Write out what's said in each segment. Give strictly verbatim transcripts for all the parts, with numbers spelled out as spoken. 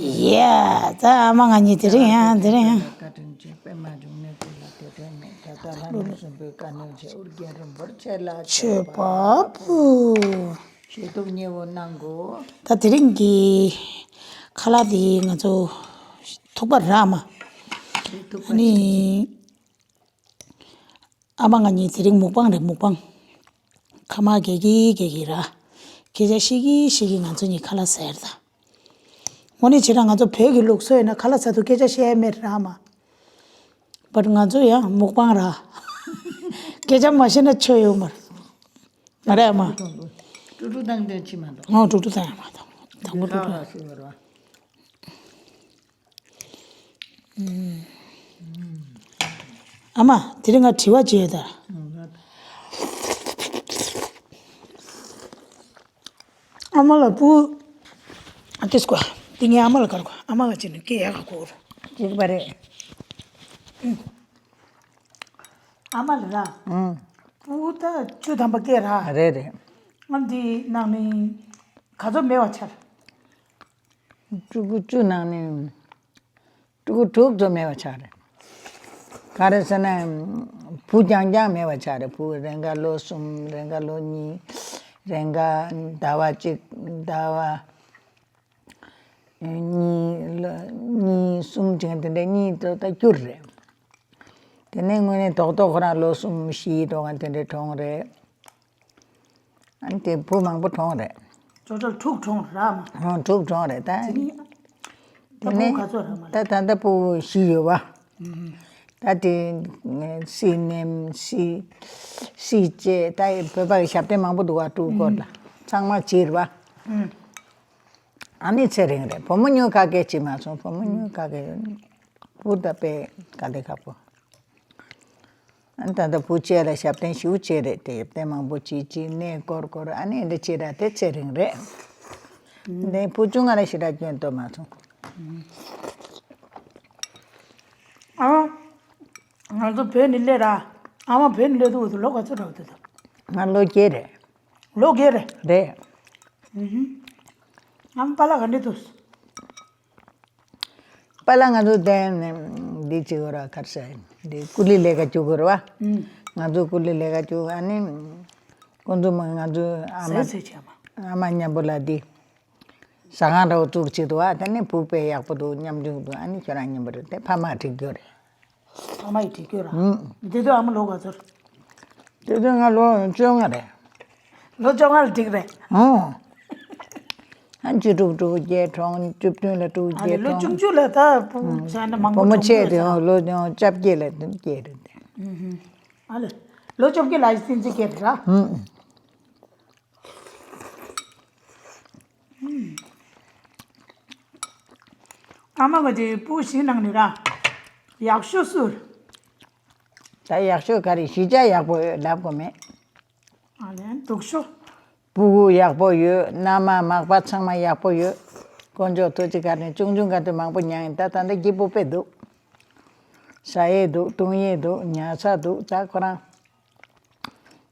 ཡ། ད་ཨ་མ་ང་གཉིས་དེ་རིང་ཡང་དེ་རིང་ཡང་། བཀའ་དྲིན་ཆེ། པདྨ་འབྱུང་གནས་ཀུན་ལ་དད་འདྲེན་མེད། ད་ལྟ་ལྷ་མི་གསུམ་པོའི་བཀའ་ནོད་ཆེ། ཨོ་རྒྱན་རིན་པོ་ཆེ་ལ་མཆོད་པ་ཕུལ། ཞུ་གཏུག་མཉེས་པོ་གནང་དགོས། ད་དེ་རིང་གི་ཁ་ལག་དེ་ང་ཚོ་ཐུག་པ་རག་མ། ཐུག་པ་ནི། ཨ་མ་ང་གཉིས་དེ་རིང་མུག་པང་རེད། མུག་པང་། ཁ་མ་གེ་གི་གེ་གི་ར། སྐད་ཆ་བཤད་གི་བཤད་གི་ང་ཚོ་གཉིས་ཁ་ལག་ཟ་ཡར་ད། དངོས་གནས་བྱས་ན་ང་ཚོ་བོད་ཀྱི་ལུགས་སྲོལ་ཡིན་ན་ཁ་ལག་ཟ་དུས་སྐད་ཆ་བཤད་ཡ་མེད་ར་མ། བཊ་ང་ཚོ་ཡང་མུག་པང་ར། སྐད་ཆ་མ་བཤད་ན་ཆོ་ཡོད་མ་རེད། མ་རེད་ཨ་མ། ཀྲུག་ཀྲུག་བཏང་དོན་ཅི་མ་གཏོགས། ཨོ་ཀྲུག་ཀྲུག་བཏང་ཡ་མ་གཏོགས། དང་པོ་ཀྲུག་ཀྲུག་ཨ་ར་ཤི་བ་ར། ཨ་མ། དེ་རིང་ང་དྲི་བ་བྱས་ད། ཨ་མ་ལ་སྤུ། ཨ་ཏིས་ཀོ། དེ་ངའི་ཨ་མ་ལ་གར་གོ། ཨ་མ་ལ་བྱས་ནས་སྐད་ཡག་ག་གོ། ཅིག་པ་རེད། ཨ་མ་ལ་ར། ཨུམ། སྤུ་ད་བཅུ་ཐམ་པ་སྐད་ར། རེད་རེད། ཨ་འདི་ནང་ནས་ག་ཚོད་མེད་པ་ཆར། ཕྲུ་གུ་བཅུ་ནང་ནས་ཕྲུ་གུ་དྲུག་ཙམ་མེད་པ་ཆགས་རེད། ག་རེ་ཟེར་ན། བུ་རྐྱང་རྐྱང་མེད་པ་ཆགས་རེད། བུ་རེ་འགའ་ལོ་གསུམ། རེ་འགའ་ལོ་གཉིས། རེ་འགའ་ཟླ་བ་གཅིག་ཟླ་བ་གཉིས། ལོ་གཉིས་གསུམ་ཅིག་དེ་འདྲ་གཉིས་ཙམ་ད་བསྐྱུར་རེད། དེ་ནས་དངོས་གནས་རྡོག་རྡོག་ཁོ་རང་ལོ་གསུམ་བཞི་འགྲོ་མཁན་དེ་འདྲའི་གྲོངས་རེད། ཨ་ནི་དེ་བུ་མང་པོ་གྲོངས་རེད། ཅོ་ཅོ་དྲུག་གྲོངས་ར་མ། ཨོ་དྲུག་གྲོངས་རེད་ད། དེ་ནི། ད་དེ་ནས་བུ་ག་ཚོད་ར་མ་ལ། ད་ད་ལྟ་བུ་བཞི་ཡོད་པ། ད་དེ་སྲིད་ནེམ་སྲིད་སྲིད་ཅེས་ད་བོད་པ་གི་ཞབས་བརྟན་མང་པོ་འདུག་བ་ཕྲུ་གུ་སྐོར་ལ་ཚང་མ་བྱིར་བ། ཨ་ནི་ཚེ་རིང་རེད། བུ་མོ་ཉུང་ཁ་སྐད་ཅིག་མ་སོང་། བུ་མོ་ཉུང་ཁ་སྐད་བུ་ད་དཔེ་དཀའ་ལས་ཁག་པོ། ཨ་ད་ལྟ་བུ་གཅིག་ལ་ཞབས་བརྟན་ཞེ་པོ་བྱས་རེད་དེ། ཞབས་བརྟན་མང་པོ་བྱེད་ཀྱི་གནས་སྐོར་སྐོར་ཨ་ནི་འདི་བྱེད་ར་དེ་ཚེ་རིང་རེད། འདི་བུ་ཆུང་ང་ལ་ཞེ་དྲག་སྐྱོན་གཏོང་མ་སོང་། ཨ། ང་ཚོ་བོད་ནས་སླེབས་ར། ཨ་མ་བོད་ནས་སླེབས་དུས་ལོ་ག་ཚོད་འདྲ་བོ་འདུག་ད། ང་ལོ་བརྒྱད་རེད། ལོ་བརྒྱད་རེད། རེད། ཨ་མ་པཱ་ལགས་ག་འདྲ་འདུག་པཱ་ལགས་ང་ཚོ་དེ་ནས་འདི་བྱེད་དགོས་ར། གར་ས་འདི་ཀུ་ལི་ལས་ཀ་བྱེད་དགོས་ར་བ། ང་ཚོ་ཀུ་ལི་ལས་ཀ་བྱེད། ཨ་ནི་ཁོང་ཚོ་མ་ང་ཚོ་ཨ་མ་ཟས་ཟས་བྱས་མ། ཨ་མ་མཉམ་པོ་ལ་འདི་ཟ་ཁང་འདྲ་བོ་བཙུགས་བྱེད་དུ་བ། དེ་ནས་བུ་དཔེ་ཡག་པོ་འདུག་མཉམ་འཇུག་འདུག་ཨ་ནི་ཁྱོད་རང་མཉམ་པོ་རེད་དེ་ཕ་མ་འགྲིག་རྒྱུ་རེད། ཕ་མ་ཡི་འགྲིག་རྒྱུ་ར། ཨུམ། དེ་དུས་ཨ་མ་ལོ་ག་ཚོད། དེ་དུས་ང་ལོ་བཅོ་ལྔ་རེད། ལོ་བཅོ་ལྔ་ལ་འགྲིག་རེད། ཨོ། ཨ་བཅུ་དྲུག་དྲུག་བརྒྱད་གྲོངས། བཅུ་བདུན་ལ་དྲུག་ཨ་ལེ་བརྒྱད་ལོ་གྲོངས། བཅུ་བཅུ་ལ་ད་བུ་ཨུམ། བྱས་ན་མང་བུ་པོ་མོ་གྲོངས་ཆེ་ཡོད་དེ་ས། ཨོ་ལོ་ཆབ་བརྒྱད་ལ་བརྒྱད་རེད་དེ། ཨ་ལེ། ལོ་བཅོ་བརྒྱད་ལ་ཨི་སྲིད་འཛིན་སྐྱེས་རེད་ར། ཨུམ། ཨ་མ་ག་དེ་སྤུ་གུ་བཞི་ནང་ནས་ར། ཡག་ཤོས་སུ། ད་ཡག་ཤོས་ག་རེ་གཞི་ཆགས་ཡག་པོ་ཡོད་ལབ་དགོས་མེད། ཨ་ལན་སྡུག་ཤོས། སྤུ་གུ་ཡག་པོ་ཡོད། མནའ་མ་མག་པ་ཚང་མ་ཡག་པོ་ཡོད། དཀོན་མཆོག་ཐུགས་རྗེ་ག་ནས་ཆུང་ཆུང་ག་དུས་མང་པོ་མྱངས་ཡིན། ད་ད་ལྟ་སྐྱིད་པོ་དཔེ་འདུག་ཟ་ཡས་འདུག་འཐུང་ཡས་འདུག་ཉལ་ས་འདུག་ད་ཁོ་རང་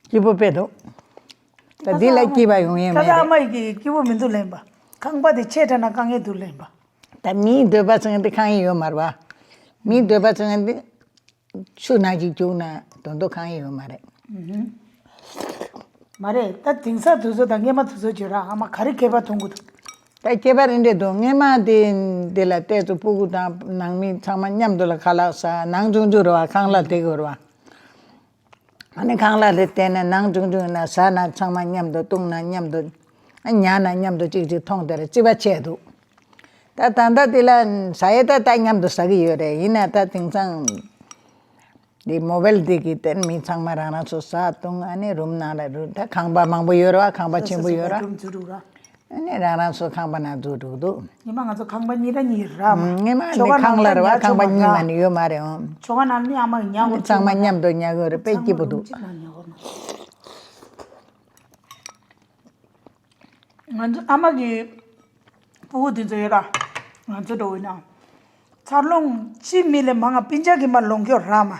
སྐྱིད་པོ་དཔེ་འདུག་ད་འདི་ལ་སྐྱིད་པ་ཡོང་ཡས་ད་མེད་ད་ཨ་རེད། མ་ཡི་གི་སྐྱིད་པོ་མི་འདུག་ལེན་པ། ཁང་པ་དེ་ཆེ་དྲགས་ན་དཀའ་ངལ་འདུག་ལེན་པ། ད་མིའི་འདོད་པ་ཚང་འདི་ཁང་ཡིན་ཡོད་མ་རེད་བ། མིའི་འདོད་པ་ཚང་འདི་ཆུ་ནང་ཅིག་བཅུག་ན་དོན་དུ་ཁང་ཡིན་ཡོད་མ་རེད། མ་རེད། ད་དེང་སང་དུས་ཚོད་དང་སྔས་མ་དུས་ཚོད་བརྗོད་ར། ཨ་མ་ག་རེ་ཁྱད་པར་མཐོང་གི་འདུག་ད་ཁྱད་པར་རེ་འདྲ་འདུག་སྔས་མ་དེ་འདི་ལ་བལྟས་ཚོ་སྤུ་གུ་དང་ནང་མི་ཚང་མ་མཉམ་དུ་ལ་ཁ་ལག་ཟ། ནང་ཆུང་ཆུང་རེད་བ། ཁང་གླ་དེ་གི་རེད་བ། ཨ་ནི་ཁང་གླ་རེ་བལྟས་ན་ནང་ཆུང་ཆུང་ན་ཟ་ན་ཚང་མ་མཉམ་དུ། བཏུང་ན་མཉམ་དུ། ཨ་ཉལ་ན་མཉམ་དུ་གཅིག་གཅིག་མཐོང་དེར་རྩིས་པ་ཆད་འདུག་ད་ད་ལྟ་དེ་ལ་ཟ་ཡས་ད་ད་མཉམ་དུ་ཟ་གི་ཡོད་རེད། ཡིན་ན་ད་དེང་སང་དེ་མོ་བེལ་དེ་གི་དེར་མི་ཚང་མ་རང་རང་སོ་ཟ་བཏུང་། ཨ་ནི་རུམ་ནང་ལ་རུ་ད་ཁང་པ་མང་པོ་ཡོད་རེད་བ། ཁང་པ་ཆེན་པོ་ཡོད་རེད། རུམ་ཚུད་འདུག་ར། ཨ་ནི་རང་རང་སོ་ཁང་པ་ནང་འཛུལ་འགྲོ་གི་འདུག་ཉི་མ་ང་ཚོ་ཁང་པ་གཉིས་ར་གཉིས་ར་མ། ཉི་མ་ཆོ་ག་ནི་ཁང་གླ་རེད་བ། ཁང་པ་གཉིས་མ་ནི་ཡོད་མ་རེད་ཨང་། ཆོ་ག་ནང་ནི་ཨ་མ་ཉལ་གོ་ཚང་མ་མཉམ་དུ་ཉལ་གི་རེད། དཔེ་སྐྱིད་པོ་འདུག་ང་ཚོ་ཨ་མ་གི་སྤུ་གུ་དེ་ཚོ་ཡོད་ར། ང་ཚོ་འགྲོ་བའི་ནང་འཚར་ལོངས་ཅི་མི་ལས་མང་ང་སྤུན་ཀྱག་གི་མ་ལོངས་སྐྱོར་ར་མ།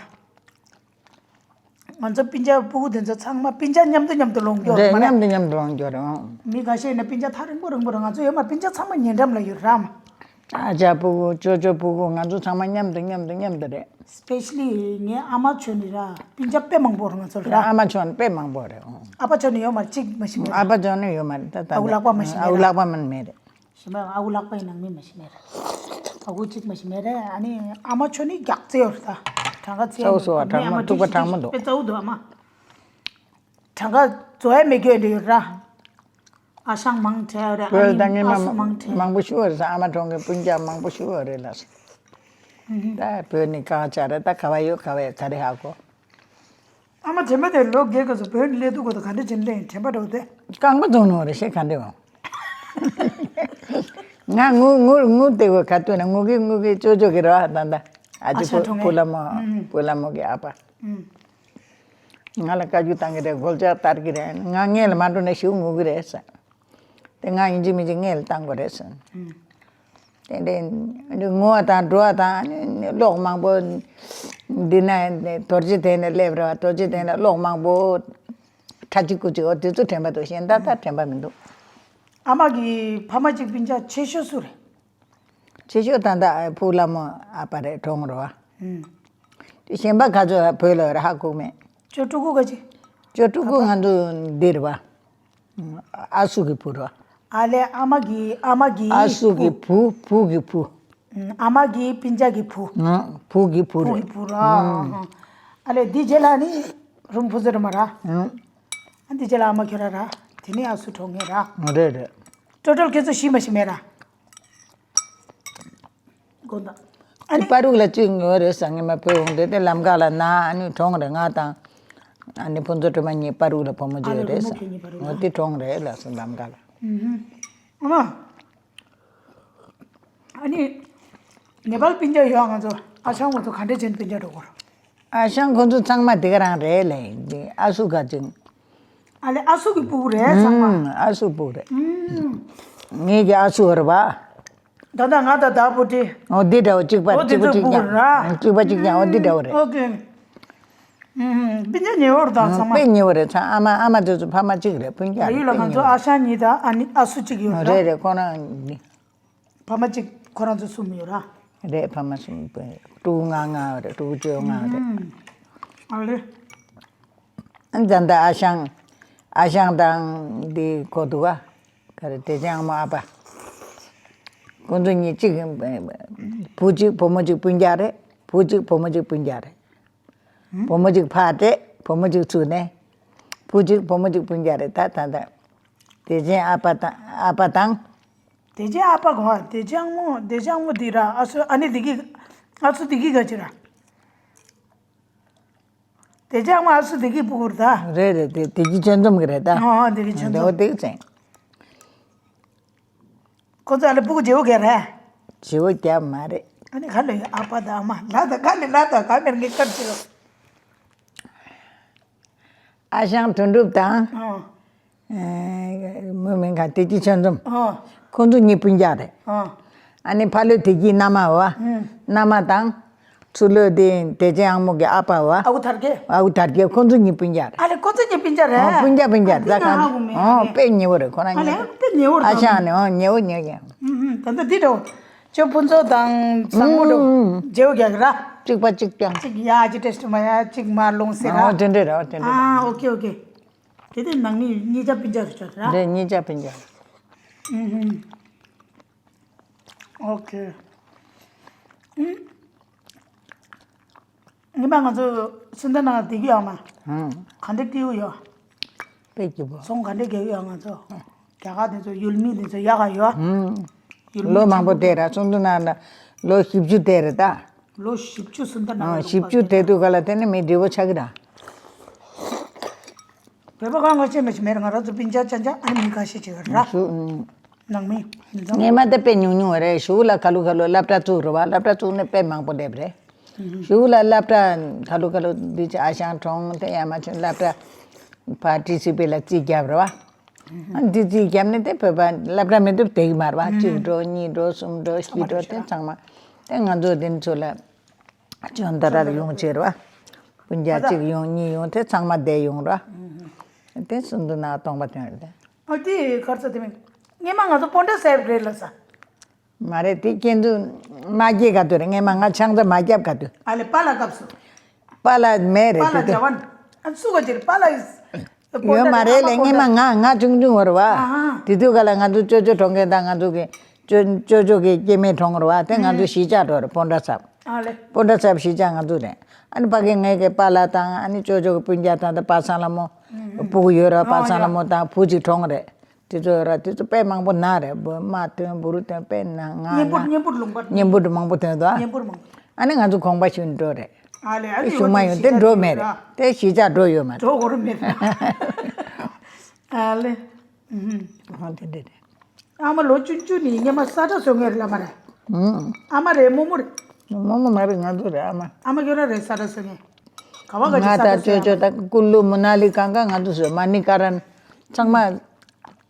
ང་ཚོ་སྤུན་ཀྱག་སྤུ་གུ་དེ་ཚོ་ཚང་མ་སྤུན་ཀྱག་མཉམ་དུ་མཉམ་དུ་ལོངས་སྐྱོར་རེད། མ་རེད། མཉམ་དུ་མཉམ་དུ་ལོངས་སྐྱོར་རེད། མི་ཁ་ཤས་ནི་སྤུན་ཀྱག་ཐག་རིང་པོ་རིང་པོ་རེད། ང་ཚོ་ཡོད་མ་སྤུན་ཀྱག་ཚང་མ་ཉེ་འགྲམ་ལ་ཡོད་ར་མ། ཨ་ཅག་ཕྲུ་གུ་ཅོ་ཅོ་ཕྲུ་གུ་ང་ཚོ་ཚང་མ་མཉམ་དུ་མཉམ་དུ་མཉམ་དུ་རེད། སི་པེ་ཤ་ལི་ངའི་ཨ་མ་མཆོད་ནི་ར་སྤུན་ཀྱག་དཔེ་མང་པོ་རེད་ང་ཚོ་ལ་ར། ཨ་མ་མཆོད་ནི་དཔེ་མང་པོ་རེད། ཨ་ཕ་མཆོད་ནི་ཡོད་མ་རེད། གཅིག་མ་ཤི་མེད་ར། ཨ་ཕ་མཆོད་ནི་ཡོད་མ་རེད། ད་ད་ཨ་ཁུ་ལག་པ་མ་ཤི་མེད་ཨ་ཁུ་ར། ལག་པ་མ་མེད་རེད། ཤི་མ་ཨ་ཁུ་ལག་པའི་ནང་མི་མ་ཤི་མེད་ར། ཨ་ཁུ་གཅིག་མ་ཤི་མེད་ར། ཨ་ནི་ཨ་མ་མཆོད་ནི་རྒྱག་རྩེ་ཡོད་རེད། ད་གྲངས་ཀ་རྩེ་ཡོད་རེད། ད་ཨ་མ་ཐུག་པ་གྲངས་མ་འདུག་དཔེ་རྩ་བོ་འདུག་ཨ་མ། གྲངས་ཀ་རྩོ་ཡ་མེད་རྒྱུ་འདྲ་ཡོད་ར། ཨ་ཞང་མང་ཆེ་རེད། ཨ་བོད་ད་ནི་ངས་ཨ་སུ་མང་མང་ཆེ། མང་པོ་ཞུ་བ་རེད་ཟེར། ཨ་མ་གྲོངས་མཁན་སྤུན་ཀྱག་མང་པོ་ཞུ་བ་རེད་ལགས། ད་བོད་ནི་གང་ཆ་རེད། ད་ག་བ་ཡོད་ག་བ་ཡོད་ག་རེ་ཧ་གོ། ཨ་མ་དྲན་པ་དེ་ལོ་རྒས་ག་ཚོད་བོད་ནི་སླེབས་དུས་ག་ཚོད་ག་འདྲ་བྱེད་ནས་དྲན་པ་འགྲོ་དེ། རྐང་པ་བཙུགས་ནོ་རེད་ཤེས་ག་འདྲ་བ། ང་ངུ་ངུ་ངུ་དེ་གོ་ག་དུས་ན་ངུ་གི་ངུ་གི་ཅོ་ཅོ་གི་རེད་བ། ད་ད་ཨ་ཅེ་ཨ་ཞང་བུ་གྲོངས་བུ་ལ་མོ་ཨུ་ཨུ། བུ་ལ་མོ་གི་ཨ་ཕ། ཨུ། ང་ལ་བཀའ་བཀྱོན་བཏང་གི་རེད། སྒོ་ལྕགས་བསྟར་གི་རེད། ང་སྔས་ལ་མ་འགྲོ་ན་ཤིའུ་ངུ་གི་རེད་ཟེར། དེ་ང་ཡིན་གཅིག་མིན་གཅིག་སྔས་ལ་བཏང་དགོས་རེད་ཟེར། དེ་འདྲའི་ངུ་བ་དང་འགྲོ་བ་དང་གློག་མང་པོ། འདི་ན་རྡོ་རྗེ་གདན་ལ་སླེབས་རེད་བ། རྡོ་རྗེ་གདན་ལ་གློག་མང་པོ། ཁྲ་གཅིག་སྐུ་གཅིག་འོ་དེ་ཚོ་དྲན་པ་འདུག་གཞན་དག་ད་དྲན་པ་མི་འདུག་ཨ་མ་གི་ཕ་མ་གཅིག་སྤུན་ཀྱག་ཆེ་ཤོས་སུ་རེད། ཆེ་ཤོས་ད་ལྟ་ཕུག་ལ་མོ་ཨ་ཕ་རེད། གྲོངས་རེད་བ། ཨུམ། དེ་གཞན་པ་ག་ཚོད་བོད་ལ་ར་ཧ་གོ་མེད། ཅོ་ཕྲུ་གུ་ག་ཅི། ཅོ་ཕྲུ་གུ་ང་ཚོ་འདི་རེད་བ། ཨ་སུ་གི་བུ་རེད་བ། ཨ་ལས་ཨ་མ་གི་ཨ་མ་གི་ཨ་སུ་གི་བུ། བུ་གི་བུ། ཨུམ། ཨ་མ་གི་སྤུན་ཀྱག་གི་བུ། ཨུམ། བུ་གི་བུ་བུ་རེད། གི་བུ་ར། ཨུམ། ཨ་ལས་འདི་རྗེས་ལ་ནི་རུམ་བུ་ཟེར་མ་ར། ཨུམ། ཨ་འདི་རྗེས་ལ་ཨ་མ་ཁྱོད་ར་ར། དེ་ནི་ཨ་སུ་གྲོངས་ངེས་ར། རེད་རེད། ཊོ་ཊལ་ཁྱེད་ཚོ་ཤི་མ་ཤི་མེད་ར། དགོངས་དག་ཨ་ནི། པ་རུག་ལ་གཅིག་ཉོས་རེད་ཟེར། ངས་མ་བོད་འོང་དུས་དེ་ལམ་ཁ་ལ་ན་ཨ་ནི་གྲོངས་རེད། ང་དང་ཨ་ནི་ཕུན་ཚོགས་སྒྲོལ་མ་གཉིས་པ་རུག་ལ་བུ་མོ་ཨ་བརྗོད་ནི་རེད་བུ་མོ་ཟེར། ཁྱེད་གཉིས་པ་རུག་ལ། འོ་དེ་གྲོངས་རེད་ལགས་སོ་ལམ་ཁ་ལ། ཨུ་ཧུ། ཨ་མ། ཨ་ནི། ནེ་པཱལ་སྤུན་ཀྱག་ཡོད་ང་ཚོ། ཨ་ཞང་ཁོང་ཚོ་ག་འདྲས་བྱས་ནས་སྤུན་ཀྱག་འགྲོ་དགོས་རེད། ཨ་ཞང་ཁོང་ཚོ་ཚང་མ་དེ་ག་རང་རེད་ལས། འདི་ཨ་སུ་ག་ཅིང་། ཨ་ལས་ཨ་སུ་གི་ཕྲུ་གུ་རེད་ཚང་མ། ཨུམ། ཨ་སུ་ཕྲུ་གུ་རེད། ཨུམ། ངེད་ཀྱི་ཨ་སུ་རེད་བ། ད་ལྟ་ང་དང་ཟླ་བོ་དེ། འོ་འདི་འདྲ་བོ་གཅིག་པ་འོ་གཅིག་པ་དེ་གཅིག་ཚོ་རྐྱང་། ཕྲུ་གུ་རེད། གཅིག་པ་གཅིག་རྐྱང་འོ་འདི་འདྲ་བོ་རེད། ཨོ་ཀེ། ཨུམ། སྤུན་ཀྱག་ཉེ་བོ་རེད་ད་ཚང་མ། དཔེ་ཉེ་བོ་རེད། ཚང་ཨ་མ་ཨ་མ་དེ་ཚོ་ཕ་མ་གཅིག་རེད། སྤུན་ཀྱག་རེད། ཡུལ་ལ་དཔེ་ང་ཉེ་ཚོ་བོ་ཨ་ཞང་གཉིས་དང་ཨ་ནི་ཨ་སུ་གཅིག་ཡོད་རེད། རེད་རེད། ཁོ་རང་ནི། ཕ་མ་གཅིག་ཁོ་རང་ཚོ་གསུམ་ཡོད་ར། རེད། ཕ་མ་གསུམ་པོ་ཕྲུ་གུ་ལྔ་ལྔ་རེད། ཕྲུ་གུ་བཅོ་ལྔ་རེད། ཨ་ལེ། ད་ལྟ་ཨ་ཞང་། ཨ་ཞང་དང་འདི་གོ་འདུག་ག་ག་རེ་དེ་ཅང་མོ་ཨ་ཕ། ཁོང་ཚོ་གཉིས་གཅིག་བུ་གཅིག་བུ་མོ་གཅིག་སྤུན་ཀྱག་རེད། བུ་གཅིག་བུ་མོ་གཅིག་སྤུན་ཀྱག་རེད། བུ་མོ་གཅིག་ཕར་བསྡད། བུ་མོ་གཅིག་ཚུར་ནས། བུ་གཅིག་བུ་མོ་གཅིག་སྤུན་ཀྱག་རེད། ད་ད་ད། དེ་ཅན་ཨ་ཕ་དང་ཨ་ཕ་དང་། དེ་ཅན་ཨ་ཕ་གོ་དེ་ཅན་མོ་དེ་ཅན་མོ་འདི་ར་ཨ་སུ་ཨ་ནི་འདི་གི་ཨ་སུ་འདི་གི་ག་ཅི་ར། དེ་ཅན་མོ་ཨ་སུ་འདི་གི་ཕྲུ་གུ་རེད་ད། རེད་རེད། དེ་དེ་གི་ཆོས་འཛོམས་གི་རེད་ད། ཨ་ཨ་དེ་གི་ཆོས་འཛོམས། འོ་དེ་གི་ཅན། ཁོ་ཚོ་ཨ་ལེ་ཕྲུ་གུ་བརྗེ་བོ་ག་རེད། བརྗེ་བོ་རྒྱབ་མ་རེད། ཨ་ནི་ག་ལེ་ཨ་ཕ་དང་ཨ་མ་ལ་དང་ག་ལེ་ལ་དང་ག་མེར་ངེས་སྐབས་ཅིག་ཨ་ཞང་དོན་གྲུབ་དང་། ཨ། ཨེ། མོའི་མིང་ག་དེ་གི་ཆོས་འཛོམས། ཨ། ཁོང་ཚོ་གཉིས་སྤུན་ཀྱག་རེད། ཨ། ཨ་ནི་ཕ་ལོས་དེ་གི་མནའ་མ་བ། ཨུམ། མནའ་མ་དང་། ཚུར་ལོས་དེ་དེ་ཅན་ཨང་མོ་གི་ཨ་ཕ་བ། ཨ་ཁུ་དར་རྒྱས། ཨ་ཁུ་དར་རྒྱས། ཁོང་ཚོ་གཉིས་སྤུན་ཀྱག་རེད། ཨ་ལེ་ཁོང་ཚོ་གཉིས་སྤུན་ཀྱག་རེད། ཨོ་སྤུན་ཀྱག་སྤུན་ཀྱག་རེད། ཨ་ད་གང་ཨ་ཁུ་མེད། ཨོ་ཨ་ལེ་དཔེ་ཉེ་བོ་རེད། ཁོ་རང་ཨ་ལེ་ཉེ་བོ་དཔེ་ཉེ་བོ་རེད། ཨ་ཞང་ནི་ཨོ་ཉེ་བོ་ཉེ་བོ་ཀྱང་། ཨུམ་ཨུམ། ད་ལྟ་འདི་འདྲ་བོ། ཅོ་ཕུན་ཚོགས་དང་བཟང་མོ་འགྲོ། ཨུམ། བརྗེ་བོ་རྒྱག་ར། གཅིག་པ་གཅིག་རྐྱང་། གཅིག་ཡ་གཅིག་ཏྲེ་སི་མ་ཡ་གཅིག་མ་ལོང་ཟེར་ར། ཨོ་དེ་འདྲས་ར། ཨོ་དེ་འདྲས་ར། ཨ་ཨོ་ཀེ་ཨོ་ཀེ། དེ་དེ་ནང་མི་གཉིས་ཆ་སྤུན་ཀྱག་རེད་ཆོག་ར། རེད། གཉིས་ཆ་སྤུན་ཀྱག། ཨུམ་ཧུམ། ཨོ་ཀེ། ཨུམ། ཉི་མ་ང་ཚོ་སུན་ད་ནང་བསྡད་ཀྱི་ཡོད་མ། ཧུམ། ག་འདྲ་སྐྱིད་པོ་ཡོད། དཔེ་སྐྱིད་པོ། ཚོང་ག་འདྲ་རྒྱག་གི་ཡོད་ང་ཚོ། རྒྱ་གར་དེ་ཚོ་ཡུལ་མི་དེ་ཚོ་ཡག་ག་ཡོད། ཧུམ། ཡུལ་མི་ལོ་མང་པོ་བསྡད་ར། སུན་ད་ནང་ལོ་བཞི་བཅུ་བསྡད་རེད་ད། ལོ་བཞི་བཅུ་སུན་ད་ནང་ཨ་ལ་བཞི་བཅུ་བསྡད་དུས་ག་ལ་དེ་ནི་མི་བགྲེས་པོ་ཆགས་ཀྱི་ར། བོད་པ་གང་ག་ཤེས་མ་ཤེས་མེད་ར། ང་རང་ཚོ་སྤུན་ཀྱག་ཅན་ཅན་ཨ་ནི་མི་ཁ་ཤས་ཅིག་ར། སུ། ནང་མི། མི་ཚང་། ངས་མ་དེ་དཔེ་ཉུང་ཉུང་རེད། གཞུག་ལ་ཁ་ལོ་ཁ་ལོ་སློབ་གྲྭ་བཙུགས་རེད་བ། སློབ་གྲྭ་བཙུགས་ནས་དཔེ་མང་པོ་སླེབས་རེད། གཞུག་ལ་སློབ་གྲྭ་ཁ་ལོ་ཁ་ལོ་འདི་ཅི་ཨ་ཞང་གྲོངས་དེ་ཡ་མ་ཆུང་སློབ་གྲྭ་ཕར་ཊི་སི་པི་ལ་རྩིས་བརྒྱབ་རེད་བ། ཨ་འདི་རྩིས་བརྒྱབ་ནས་དེ་བོད་པ་སློབ་གྲྭ་མི་འདུག་བསྡད་ཀྱི་མ་རེད་བ། གཅིག་འགྲོ་གཉིས་འགྲོ་གསུམ་འགྲོ་བཞི་འགྲོ་དེ་ཚང་མ་དེ་ང་ཚོ་དེ་ཚོ་ལ་ཅོན་ཏ་རར་ཡོང་བྱས་རེད་བ། སྤུན་ཀྱག་གཅིག་ཡོང་གཉིས་ཡོང་དེ་ཚང་མ་བསྡད་ཡོང་རེད་བ། དེ་སུན་ད་ནང་སྟོང་པ་དོན་རེད། ཨ་དེ་གར་ས་དེ་མིན། སྔས་མ་ང་ཚོ་པོན་ཊ་སེབ་རེད་ལ་ས། མ་རེད། དེ་ཁྱེད་ཚོ་མ་སྐྱེས་ག་དུས་རེད། སྔས་མ་ང་ཆང་ས་མ་བརྒྱབ་ག་དུས། ཨ་ལེ། པཱ་ལགས་སྐབས་སུ། པཱ་ལགས་མེད་རེད། པཱ་ལགས་དེ་དུས་རྒྱ་བ་ཨ་སུ་ག་ཅིག་པཱ་ལགས་ཡོད་མ་རེད་ལེ། སྔས་མ་ང་ང་ཆུང་ཆུང་བར་བ། ཨ་ཧ། དེ་དུས་ག་ལ་ང་ཚོ་ཅོ་ཅོ་གྲོངས་མཁན་དང་ང་ཚོ་གི་ཅོ་ཅོ་ཅོ་གི་སྐྱེ་དམན་གྲོངས་ར་བ། དེ་ང་ཚོ་གཞིས་ཆགས་འགྲོ་རེད། སྤོན་ཊ་ཚབ། ཨ་ལེ། སྤོན་ཊ་ཚབ་གཞིས་ཆགས་ང་ཚོ་རེད། ཨ་ནི་ཕ་གི་ངའི་གི་པཱ་ལགས་དང་ཨ་ནི་ཅོ་ཅོ་གི་སྤུན་ཀྱག་དང་དེ་པ་སངས་ལྷ་མོ། ཨུ་ཨུ། སྤུ་གུ་ཡོད་ར། པ་ཨོ་སངས་ལྷ་ཡ། མོ་དང་བུ་གཅིག་གྲོངས་རེད། དེ་ཚོ་ར་དེ་ཚོ་དཔེ་མང་པོ་ན་རེད། མ་ཐོན་འབུ་རུ་ཐོན་དཔེ་ན་ང་གཉེན་པོ་ན་གཉེན་པོ་ལུང་པ་གཉེན་པོ་མང་པོ་ཐོན་དོ། གཉེན་པོ་མང་པོ། ཨ་ནི་ང་ཚོ་ཁོང་པ་ཞུ་ནི་འགྲོ་རེད། ཨ་ལེ། ཨ་དེ་ལེ། གཞུག་མ་ཡོང་དེ་འགྲོ་མེད་རེད། དེ་གཞིས་ཆགས་འགྲོ་ཡོད་མ་རེད། འགྲོ་དགོས་རེད་མེད་རེད། ཨ་ལེ། ཨུ་ཧུམ། ཨ་དེ་འདྲ་རེད། ཨ་མ་ལོ་བཅུ་བཅུ་ནི་སྔས་མ་ས་ཁྲ་བཟོ་མཁན་རེད་ལ་མ་རེད། ཨུ། ཨ་མ་རེད། རྨོ་མོ་རེད། རྨོ་མོ་མ་རེད། ང་ཚོ་རེད། ཨ་མ། ཨ་མ་ཁྱོད་རང་རེད་ས་ཁྲ་བཟོ་མཁན། ག་བ་ག་ང་ཅི་ས་ད་ཁྲ་བཟོ་ཅོ་ཅོ་ཡ་ད་ཀུ་ལུ་མུ་ན་ལི་གང་ག་ང་ཚོ་བཟོས། མ་ནི་ཀ་རན་ཚང་མ་ས་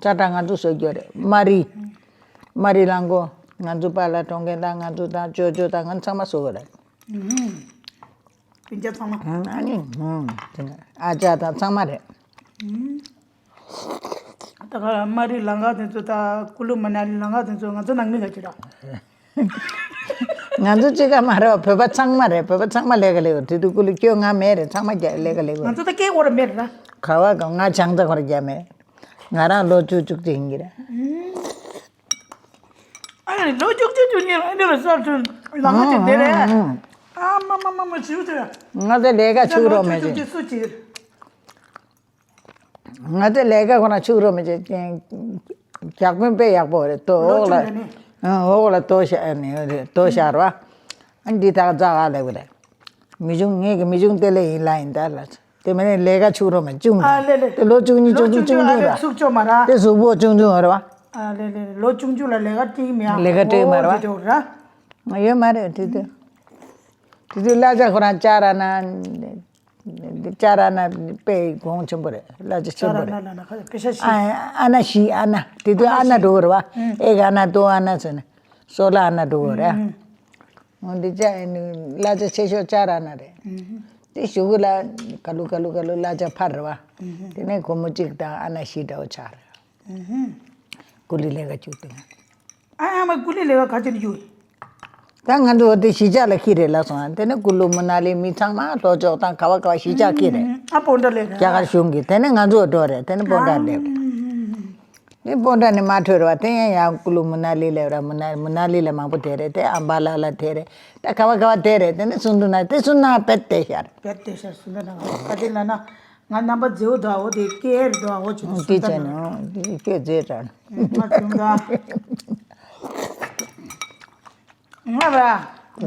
ཁྲ་ང་ཚོ་བཟོ་རྒྱུ་རེད། མ་རི། མ་རི་ལང་གོ། ང་ཚོ་པཱ་ལགས་གྲོངས་མཁན་དང་ང་ཚོ་དང་ཅོ་ཅོ་དང་ང་ཚང་མ་བཟོ་གི་རེད། ཨུ་ཧུམ། སྤུན་ཀྱག་ཚང་མ། ཨ་ནི། ཨུ། དེ་ནས་ཨ་ཅག་དང་ཚང་མ་རེད། ཨུ། ད་ག་མ་རི་ལང་ཀ་དེ་ཚོ་ད་ཀུ་ལུ་མ་ན་ལི་ལང་ཀ་དེ་ཚོ་ང་ཚོ་ནང་མི་ག་ཅི་ར། ང་ཚོ་གཅིག་ག་མ་རེད་བ། བོད་པ་ཚང་མ་རེད། བོད་པ་ཚང་མ་ལས་ཀ་ལས་ཀ་དེ་དུས་ཀུ་ལུ་ཁྱོད་ང་མེད་རེད། ཚང་མ་རྒྱ་ལས་ཀ་ལས་ཀ་ང་ཚོ་ད་སྐད་གོ་ར་མེད་ར། ག་བ་ག་ང་ཆང་ཚ་གོ་ར་རྒྱ་མེད། ང་རང་ལོ་བཅུ་བཅུ་གཅིག་ཡིན་གྱི་རེད། ཨ་ནི་ལོ་བཅུ་གཅིག་བཅུ་གཉིས་ཨ་འདི་ལ་གསར་དུ་ལམ་ཁ་ཅིག་འདི་རེད། ཨ་མ་མ་མ་མ་ཞིག་དེ། ང་ཚོ་ལས་ཀ་ཕྱུག་རོགས་མེད་ཅིག་སུ་གཅིག་ང་ཚོ་ལས་ཀ་ཁོ་ན་ཕྱུག་རོགས་མེད་ཅིག་རྒྱག་དཔོན་དཔེ་ཡག་པོ་རེད། ལྟོ་ལོ་འོག་ལ་ཆུང་དུས་ནས། ཨ་འོག་ལ་ལྟོ་བཞག་ནས་རེད། ལྟོ་བཞག་ར། ཨ་འདི་དག་རྫ་ག་ལས་བ་རེད། མི་ཆུང་ངེད་ཀྱི་མི་ཆུང་དེ་ལས་ཡིན་ལ་ཡིན་ད་ལ། དེ་མིན་ནས་ལས་ཀ་ཕྱུག་རོགས་མེད་ཅུང་ཨ་ལེ་ལེ། དེ་ལོ་བཅུ་གཉིས་ལོ་བཅུ་གཉིས་བཅུ་གཅིག་ཨ་ལེ་ལ། ཚུགས་ཆོག་མ་ར། དེ་གཟུགས་པོ་ཆུང་ཆུང་རེད་བ། ཨ་ལེ་ལེ་ལོ་བཅུ་གཅིག་ལ་ལས་ཀ་སྤྲད་མི་ཡ། ལས་ཀ་སྤྲད་མ་ར་བ། ཨོ་དེ་འདྲ་ར། ཡོད་མ་རེད་དེ་དུས། དེ་དུས་གླ་ཆ་ཁོ་རང་ཅ་ར་ན། ཅ་ར་ན་དཔེ་གོང་ཆེན་པོ་རེད། གླ་ཆ་ཆེན་པོ་རེད། ཨ་ན་ཤི་ཨ་ན། དེ་དུས་ཨ་ན་འགྲོ་གི་རེད་བ། ཨེ་ག་ཨ་ན་ཏོ་ཨ་ན་ཟེར་ནས། སོ་ལ་ཨ་ན་འགྲོ་གི་རེད། འོ་འདི་ཅ་ཨེ་ནི་གླ་ཆ་ཆེ་ཤོས་ཅ་ར་ན་རེད། དེ་གཞུག་གུ་ལ་ག་ལུ་ག་ལུ་ག་ལུ་གླ་ཆ་འཕར་རེད་བ། དེ་ནས་སྒོར་མོ་གཅིག་དང་ཨ་ན་བཞི་འདྲ་བོ་ཆགས་རེད། ཀུ་ལི་ལས་ཀ་བཅུག་དེ་ང་། ཨ་ཨ་མ་ཀུ་ལི་ལས་ཀ་ག་ཅིར་ཡོད། ད་ང་ཚོ་འོ་དེ་གཞིས་ཆགས་ལ་ཁྱི་རེད་ལ་སོང་། དེ་ནས་ཀུ་ལུ་མུ་ན་ལི་མི་ཚང་མ་ལྷོ་ཕྱོགས་དང་ག་བ་ག་བ་གཞིས་ཆགས་ཁྱི་རེད། ཨ་སྤོན་ཊ་ལས་རེད། རྒྱ་གར་གཞུང་གི། དེ་ནས་ང་ཚོ་འགྲོ་རེད། དེ་ནས་སྤོན་ཊ་སླེབས་རེད། དེ་སྤོན་ཊ་ནས་མ་འཕྲོད་རེད་བ། དེ་ཡང་ཡང་ཀུ་ལུ་མུ་ན་ལི་སླེབས་ར། མུ་ན་མུ་ན་ལི་ལ་མང་པོ་དེ་རེད། དེ་ཨམ་བ་ལ་ལ་དེ་རེད། ད་ག་བ་ག་བ་དེ་རེད། དེ་ནས་སུན་དུ་ན་དེ་སུན་ན་བེད་དེ་ཤར། བེད་དེ་ཤར་སུན་དུ་ན་ག་དེ་ལ་ན། ང་རྣམ་པ་མཛེའུ་དང་འོ་དེ་སྐད་དང་འོ་ཅིག་དེ་སུན་བྱས་དང་ནས་འོ་དེ་སྐད་མཛེས་དྲགས། ང་ཅུང་དང་ང་ར་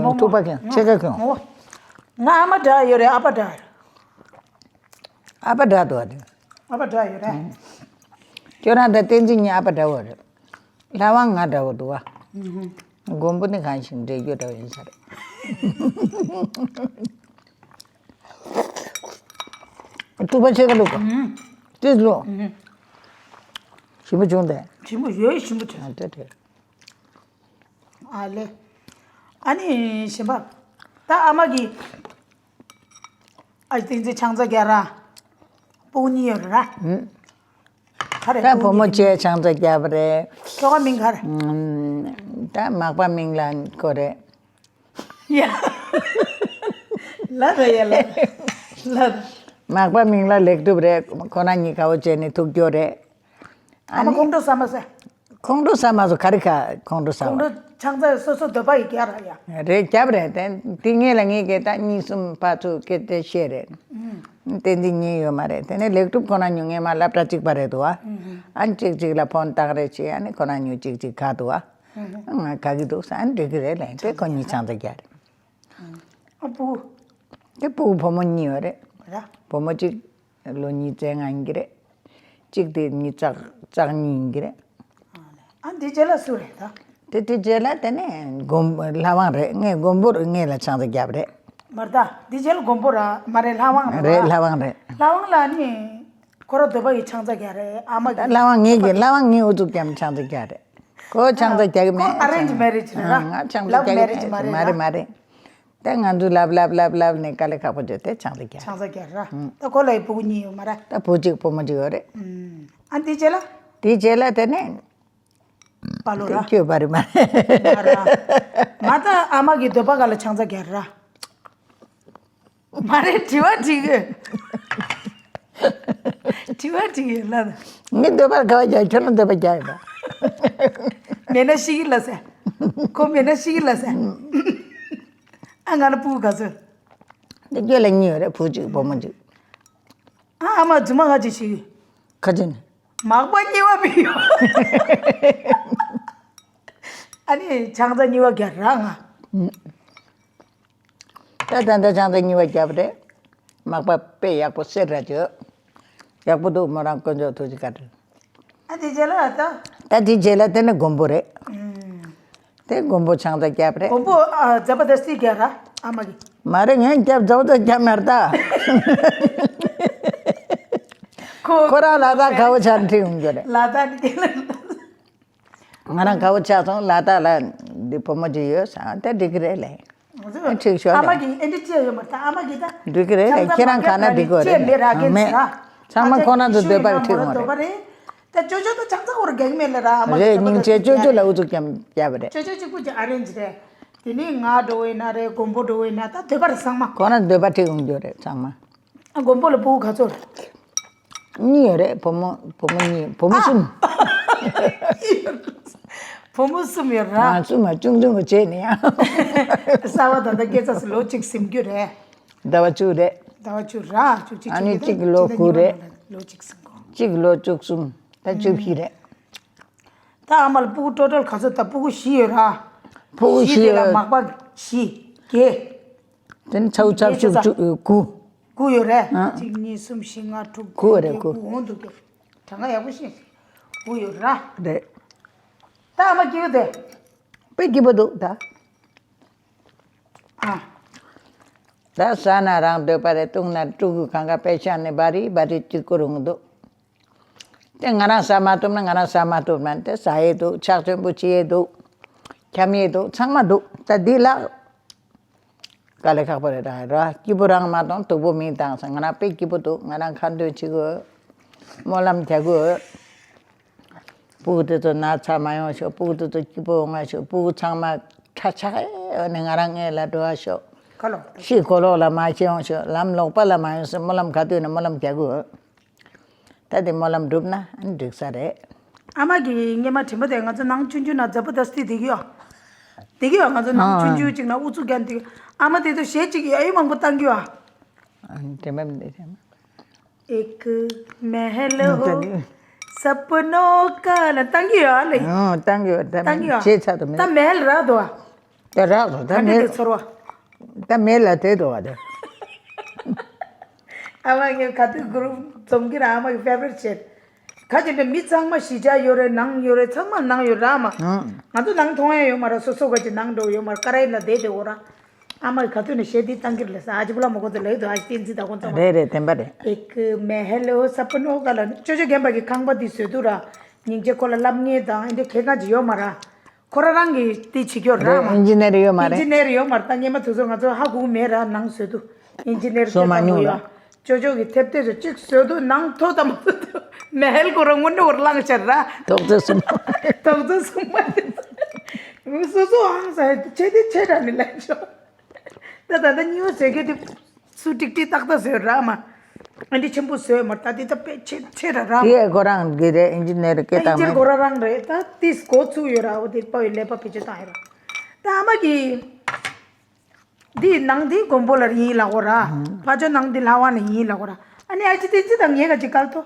མོ་ཐུག་པ་ཀྱང་ཕྱེད་ཀ་ཀྱང་། ང་ཨ་མ་འདྲ་ཡོད་རེད། ཨ་ཕ་འདྲ། ཨ་ཕ་འདྲ་འདུག་ཨ་དེ། ཨ་ཕ་འདྲ་ཡོད་རེད། ཁྱོད་རང་དང་བསྟན་འཛིན་གཉིས་ཨ་ཕ་འདྲ་བོ་རེད། ལྷ་དབང་ང་འདྲ་བོ་འདུག་ཨ། མགོན་པོ་ནི་གང་ཞིག་འདྲེ་རྒྱུ་འདྲ་བོ་ཡིན་ས་རེད། ཐུག་པ་ཕྱེད་ཀ་བླུགས་པ། ཨུམ། ཏིས་བླུགས། ཨུམ། ཞིམ་པོ་བྱུང་སྟེ། ཞིམ་པོ་ཡོད། ཞིམ་པོ་བྱུང་། ཨ་དེ་དེ། ཨ་ལེ། ཨ་ནི་གཞན་པ། ད་ཨ་མ་གི་ཨ་ཏིང་ཙི་ཆང་ས་རྒྱག་ར། སྤུ་གུ་གཉིས་ཡོད་ར། ཨུམ། ག་རེ་ད་བུ་མོ་བཅས་ཆང་ས་རྒྱབ་རེད། ཁྱོ་ག་མིང་ག་རེ། ཨུམ། ད་མག་པ་མིང་ལ་གོ་རེད། ཡ། ལ་ད་ཡ་ལ། ལ་ད། མག་པ་མིང་ལ་ལེགས་གྲུབ་རེད། ཁོ་རང་གཉིས་དགའ་བོ་བྱས་ནས་ཐུག་རྒྱུ་རེད། ཨ་ཨ་མ་ནི་ཁོང་ཁྲོ་ཟ་མ་ཟ། ཁོང་ཁྲོ་ཟ་མ་ཟ། ག་རེ་ག་ཁོང་ཁྲོ་ཟ་བ། ཁོང་ཁྲོ་ཆང་ས་སོ་སོ་འདོད་པ་ཡི་རྒྱ་ར་ཡ། རེད་རྒྱབ་རེད་དེ། དེ་ངེད་ལ་ངེད་ཀྱི་ད་གཉིས་གསུམ་ཕར་ཚུར་སྐད་ཆ་བཤད་རེད། ཨུམ། བསྟན་འཛིན་གཉིས་ཡོད་མ་རེད། དེ་ནས་ལེགས་གྲུབ་ཁོ་རང་ཉུང་ངེད་མ་སློབ་གྲྭ་གཅིག་པ་རེད་འདུག་ཨ། ཨུམ། ཨ་ནི་གཅིག་གཅིག་ལ་ཕོན་བཏང་རེས་བྱས། ཨ་ནི་ཁོ་རང་ཉུང་གཅིག་གཅིག་ག་འདུག་ཨ། ང་ག་གི་འདུག་ཟེར། ཨ་ནི་འགྲིག་གི་རེད་ལབ། དེ་ཁོ་གཉིས་ཆང་ས་རྒྱག་རེད། ཨ་སྤུ་གུ། དེ་སྤུ་གུ་བུ་མོ་གཉིས་ཡོད་རེད། ར། བུ་མོ་གཅིག་ལོ་གཉིས་བཙའ་ལྔ་ཡིན་གྱི་རེད། གཅིག་དེ་གཉིས་བཙའ་བཙའ་གཉིས་ཡིན་གྱི་རེད། ཨ་འདི་རྗེས་ལ་སུ་རེད་ད། དེ་དེ་རྗེས་ལ་དེ་ནས་མགོན་ལྷ་དབང་རེད། ངས་མགོན་པོར་ངས་ལ་ཆང་ས་རྒྱབ་རེད། མ་རེད་ད། འདི་རྗེས་ལ་མགོན་པོ་ར་མ་རེད། ལྷ་དབང་རེད། རེད་ལྷ་དབང་རེད། ལྷ་དབང་ལ་ནི། ཁོ་ར་འདོད་པ་ཡི་ཆང་ས་རྒྱག་རེད། ཨ་མ་ད་གི་ལྷ་དབང་ངེད་ཀྱི་ལྷ་དབང་ངེད་ཨུ་ཚུགས་རྒྱབ་ཆང་ས་རྒྱག་རེད། ཁོ་ཆང་ས་རྒྱག་གི་མེད། ཁོ་arrange marriage་རེད་ར། ང་ཆང་ས་རྒྱག་གི་མེད། Love marriage་མ་རེད་མ་རེད་ར། མ་རེད། ད་ང་ཚོ་ལབ་ལབ་ལབ་ལབ་ནས་དཀའ་ལས་ཁག་པོ་བརྗོད་དེ་ཆང་ས་རྒྱག་ཆང་ས་རྒྱག་ར། ད་ཁོ་ལ་ཡི་སྤུ་གུ་གཉིས་ཡོད་མ་རེད། ད་བུ་གཅིག་བུ་མོ་གཅིག་ཡོད་རེད། ཨ་འདི་རྗེས་ལ། དེའི་རྗེས་ལ་དེ་ནས། པ་ལོ་ར། ཁྱོད་པ་རི་མ་རེད། མ་ར། མ་ད་ཨ་མ་གི་འདོད་པ་ག་ལ་ཆང་ས་ག་ར། མ་རེད། དྲི་བ་དྲི་གི། དྲི་བ་དྲི་གི་ལ། ངའི་འདོད་པར་དགའ་བ་རྒྱག་ཁྱོད་ལ་འདོད་པ་རྒྱག་ཡོད་པ། མེད་ན་ཤི་གི་ལ་ཟེར། ཁོ་མེད་ན་ཤི་གི་ལ་ཟེར། ཨ་ང་ལ་སྤུ་གུ་ག་ཚོད། འདི་ཁྱོད་ལ་གཉིས་ཡོད་རེད། བུ་གཅིག་བུ་མོ་གཅིག། ཨ་ཨ་མ་རྫུན་མ་ག་ཅིག་ཤི་གི། ཁ་ཅིག་ནི། མག་པ་གཉིས་པ་མི་ཡོང་། ཨ་ནི་ཆང་ས་གཉིས་པ་རྒྱག་ར་ང་། ད་ད་ད་ཆང་ས་གཉིས་པ་རྒྱབ་རེད། མག་པ་དཔེ་ཡག་པོ་སེ་ར་ཅོ། ཡག་པོ་འདུག་མོ་རང་དཀོན་མཆོག་ཐུགས་རྗེ་བཀའ་དྲིན། ཨ་དེ་རྗེས་ལ་ད། ད་དེ་རྗེས་ལ་དེ་ནི་མགོན་པོ་རེད། ཨུམ། དེ་མགོན་པོ་ཆང་ས་རྒྱབ་རེད། མགོན་པོ་ཨ་ཛ་བ་དེ་སི་རྒྱག་ར་ཨ་མ་གི། མ་རེད། ངས་རྒྱབ་ཛ་བ་དེ་རྒྱབ་མེར་ད། ཁོ་ཁོ་རང་ལ་ད་ག་བོ་ཆང་ཁྲིད་ཡོང་རྒྱུ་རེད། ལ་ད་ནི་དེ་ལ། ང་རང་དགའ་བོ་ཆགས་སོང་། ལ་དྭགས་ལ་འདི་བུ་མོ་ཅིག་ཡོད་ཟེར་ཨ། དེ་འགྲིག་གི་རེད་ལེ། ཨ་ཁྲིག་ཤོར་ཨ་མ་ལེ། གིས་ཨེ་འདྲ་བྱས་ཡོད་མ་རེད། ད་ཨ་མ་གིས་ད་འགྲིག་གི་རེད་ལེ། ཁྱེད་རང་ག་ན་འགྲིག་གི་རེད་ལེ། མེད་ར། ཚང་མ་ཁོ་རང་ཚོ་འདོད་པ་ཁྲིད་ཡོང་རེད། ད་ཅོ་ཅོ་ད་ཆང་ཚ་བོར་གེགས་མེད་ལེ་ར། ཨ་མ་རེད། སྙིང་རྗེ། ཅོ་ཅོ་ལ་ཨུ་ཚུགས་ཀྱང་རྒྱབ་རེད། ཅོ་ཅོ་གཅིག་པུ་ཅིག་ཨ་རེན་ཇི་རེད། དེ་ནས་ང་འགྲོ་བས་ན་རེད། མགོན་པོ་འགྲོ་བས་ན་ད་འདོད་པ་རེད་ཚང་མ། ཁོ་རང་འདོད་པ་ཁྲིད་ཡོང་རྒྱུ་རེད་ཚང་མ། ཨ་མགོན་པོ་ལ་སྤུ་གུ་ག་ཚོད་རེད། གཉིས་ཡོད་རེད། བུ་མོ་བུ་མོ་གཉིས། བུ་མོ་གསུམ། བུ་མོ་གསུམ་ཡོད་ར། ང་གསུམ་མ་ཆུང་ཆུང་གི་བྱས་ནས་ཡང་། གསར་པ་ད་ལྟ་སྐྱེས་ཚར་སོང་། ལོ་གཅིག་ཟིན་རྒྱུ་རེད། ཟླ་བ་བཅུ་རེད། ཟླ་བ་བཅུ་ར། བཅུ་གཅིག་ཨ་ནི་བཅུ་གཉིས། གཅིག་ལོ་དགུ་རེད། ལོ་གཅིག་ཟིན་གོ། གཅིག་ལོ་བཅུ་གསུམ། ད་བཅུ་བཞི་རེད། ད་ཨ་མ་ལ་སྤུ་གུ་ཊོ་ཊལ་ག་ཚོད། ད་སྤུ་གུ་བཞི་ཡོད་ར། སྤུ་གུ་བཞི་བཞི་དེ་ལ་ཡོད། མག་པ་བཞི། བརྒྱད། དེ་ནི་ཚ་བོ་ཚ་བོ་བཅུ་བཅུ་དགུ། དགུ་ཡོད་རེད། ཨ། གཅིག་གཉིས་གསུམ་བཞི་ལྔ་དྲུག་དགུ་རེད། བརྒྱད་དགུ། དགུ་འོང་འདུག་གི། གྲངས་ཀ་ཡག་པོ་ཤེས། དགུ་ཡོད་ར། རེད། ད་ཨ་མ་སྐྱིད་པོ་དེ། དཔེ་སྐྱིད་པོ་འདུག་ད། ཨ། ད་ཟ་ན་རང་འདོད་པ་རེད། བཏུང་ན་ཕྲུ་གུ་གང་ག་དཔེ་ཤ་ནི་བ་རི་བ་རི་གཅིག་ཁུར་འོང་འདུག་དེ་ང་རང་ཟ་མ་ཐུབ་ན། ང་རང་ཟ་མ་ཐུབ་ན་དེ་ཟ་ཡས་འདུག་ཕྱག་མཆོད་པོ་བྱེད་ཡས་འདུག་འཁྱམ་ཡས་འདུག་ཚང་མ་འདུག་ད་འདི་ལགས། དཀའ་ལས་ཁག་པོ་རེད་ར། ར་སྐྱིད་པོ་རང་མ་གཏོང་སྡུག་པོ་མིས་བཏང་ཟེར། ང་རང་དཔེ་སྐྱིད་པོ་འདུག་ང་རང་ཁ་འདོན་བྱེད་དགོས། སྨོན་ལམ་རྒྱག་དགོས། སྤུ་གུ་དེ་ཚོ་ན་ཚ་མ་ཡོང་ཤོག་སྤུ་གུ་དེ་ཚོ་སྐྱིད་པོ་ཡོང་བ་ཤོག་སྤུ་གུ་ཚང་མ་ཁྲ་ཆག་ནས་ང་རང་མངལ་ལ་འགྲོ་བ་ཤོག་ཁ་ལོ། ཤི་གོ་ལོག་ལ་མ་ཤི་ཡོང་ཤོག་ལམ་ལོག་པ་ལ་མ་ཡོང་ཟེར་སྨོན་ལམ་ག་དུས་ནས་སྨོན་ལམ་རྒྱག་དགོས། ད་དེ་སྨོན་ལམ་འགྲུབ་ན་འགྲིག་ས་རེད། ཨ་མ་གི་སྔས་མ་དྲན་པ་དེ་ང་ཚོ་ནང་ཆུང་ཆུང་ན་ཛ་བ་དེ་སི་དེ་གི་ཡོད། དེ་གི་ཡོད། ང་ཚོ་ནང་ཆུང་ཆུང་ཅིག་ན་ཨུ་ཚུགས་རྒྱག་དེ་གི། ཨ་མ་དེ་ཚོ་གཞས་ཅིག་ཡ་ཡི་མང་པོ་བཏང་གི་ཡོད། དྲན་པ་མི་འདུག་དྲན་པ། एक महल हो सपनों का ལ་བཏང་གི་ཡོད་ལེ། ཨོ་བཏང་གི་ཡོད། ད་བཏང་གི་ཡོད། བྱས་ཚར་དུ་མེད། ད་མེལ་རག་འདུག་ཨ། ད་རག་འདུག་ད་ཁ་འདྲི་མེལ། དེ་ཚོར་བ། ད་མེལ་ལ་དེ་འདུག་ཨ་ད། ཨ་མ་ངས་ག་དུས་གུ་རུབ་འཛོམས་ཀྱི་ར། ཨ་མ་གི་ཕེ་ཝ་རེཊ་བྱས། ཁ་ཅིག་འདྲ་མི་ཚང་མ་གཞིས་ཆགས་ཡོད་རེད། ནང་ཡོད་རེད། ཚང་མ་ནང་ཡོད་ར་མ། ཨང་། ང་ཚོ་ནང་མཐོང་ཡ་ཡོད་མ་ར། སོ་སོ་ག་ཅིག་ནང་འགྲོ་ཡོད་མ་ར། ཀ་ར་ཡིན་ལ་བསྡད་དེ་འོ་ར། ཨ་མ་གི་ག་དུས་ནས་གཞས་འདི་བཏང་གི་རེད་ལ་ས། ཨ་ཅི་བུ་ལ་མོ་གོ་ཚོ་ལེགས་འདུག་ཨ་ཅི་བསྟན་འཛིན་དང་ཁོང་ཚོ་མ། རེད་རེད་བདེན་པ་རེད། एक महल हो सपनों का ལ་ཅོ་ཅོ་རྒན་པ་གི་ཁང་པ་འདི་བཟོས་འདུག་ར། སྙིང་རྗེ་ཁོ་ལ་སླབ་ངེས་དང་ཨེ་འདྲ་གལ་འགངས་ཅིག་ཡོད་མ་ར། ཁོ་ར་རང་གི་དེ་བྱེད་ཀྱོ་ར་རེད། མ་ཨིན་ཇི་ནེར་ཡོད་མ་རེད། ཨིན་ཇི་ནེར་ཡོད་མ་རེད། ད་སྔས་མ་དུས་ཚོད་ང་ཚོ་ཧ་གོ་མེད་ར། ནང་བཟོས་འདུག་ཨིན་ཇི་ནེར་བཟོ་མ་མྱོང་ལ། ཅོ་ཅོ་གི་ཐེབས་ཐེབས་སུ་གཅིག་བཟོས་འདུག་ནང་ཐོག་ཙམ་མ་བཟོས་འདུག་མེལ་ཁོ་རང་དངོས་གནས་བོར་བླངས་ཤར་ར། ཐོག་ཚོད་གསུམ། ཐོག་ཚོད་གསུམ་མ་དེ་ཚོ། སོ་སོ་ཧང་སང་ཆེ་དེ་ཆེ་དྲགས་ནི་ལན་ཆོག་ད་ད་ལྟ་སྨྱུག་བཟོས་མཁན་དེ་སུ་ཀྲིག་ཀྲི་ཏག་ཏག་བཟོས་ར་མ། ཨ་འདི་ཆེན་པོ་བཟོས་མ་ད་དེ་ད་དཔེ་ཆེ་ཆེ་ར་ར་མ། དེ་ཁོ་རང་གི་རེད། ཨིན་ཇི་ནེར་སྐད་ཨིན་བཏང་ཇི་མེད། ཁོ་ར་རང་རེད། ད་ཏིས་འགོ་ཚུགས་ཡོད་ར། འོ་དེ་དཔའ་བའི་ཀླད་པ་བེད་སྤྱོད་བཏང་ཡོད་ར། ད་ཨ་མ་གི་འདི་ནང་འདི་མགོན་པོ་ལ་ཡིན་ལ་གོ་ར། ཕ་ཆོ་ནང་འདི་ལྷ་བ་ལ་ཡིན་ལ་གོ་ར། ཨ་ནི་ཨ་ཅི་བསྟན་འཛིན་དང་ངས་ག་ཅི་བཀལ་ཏོ།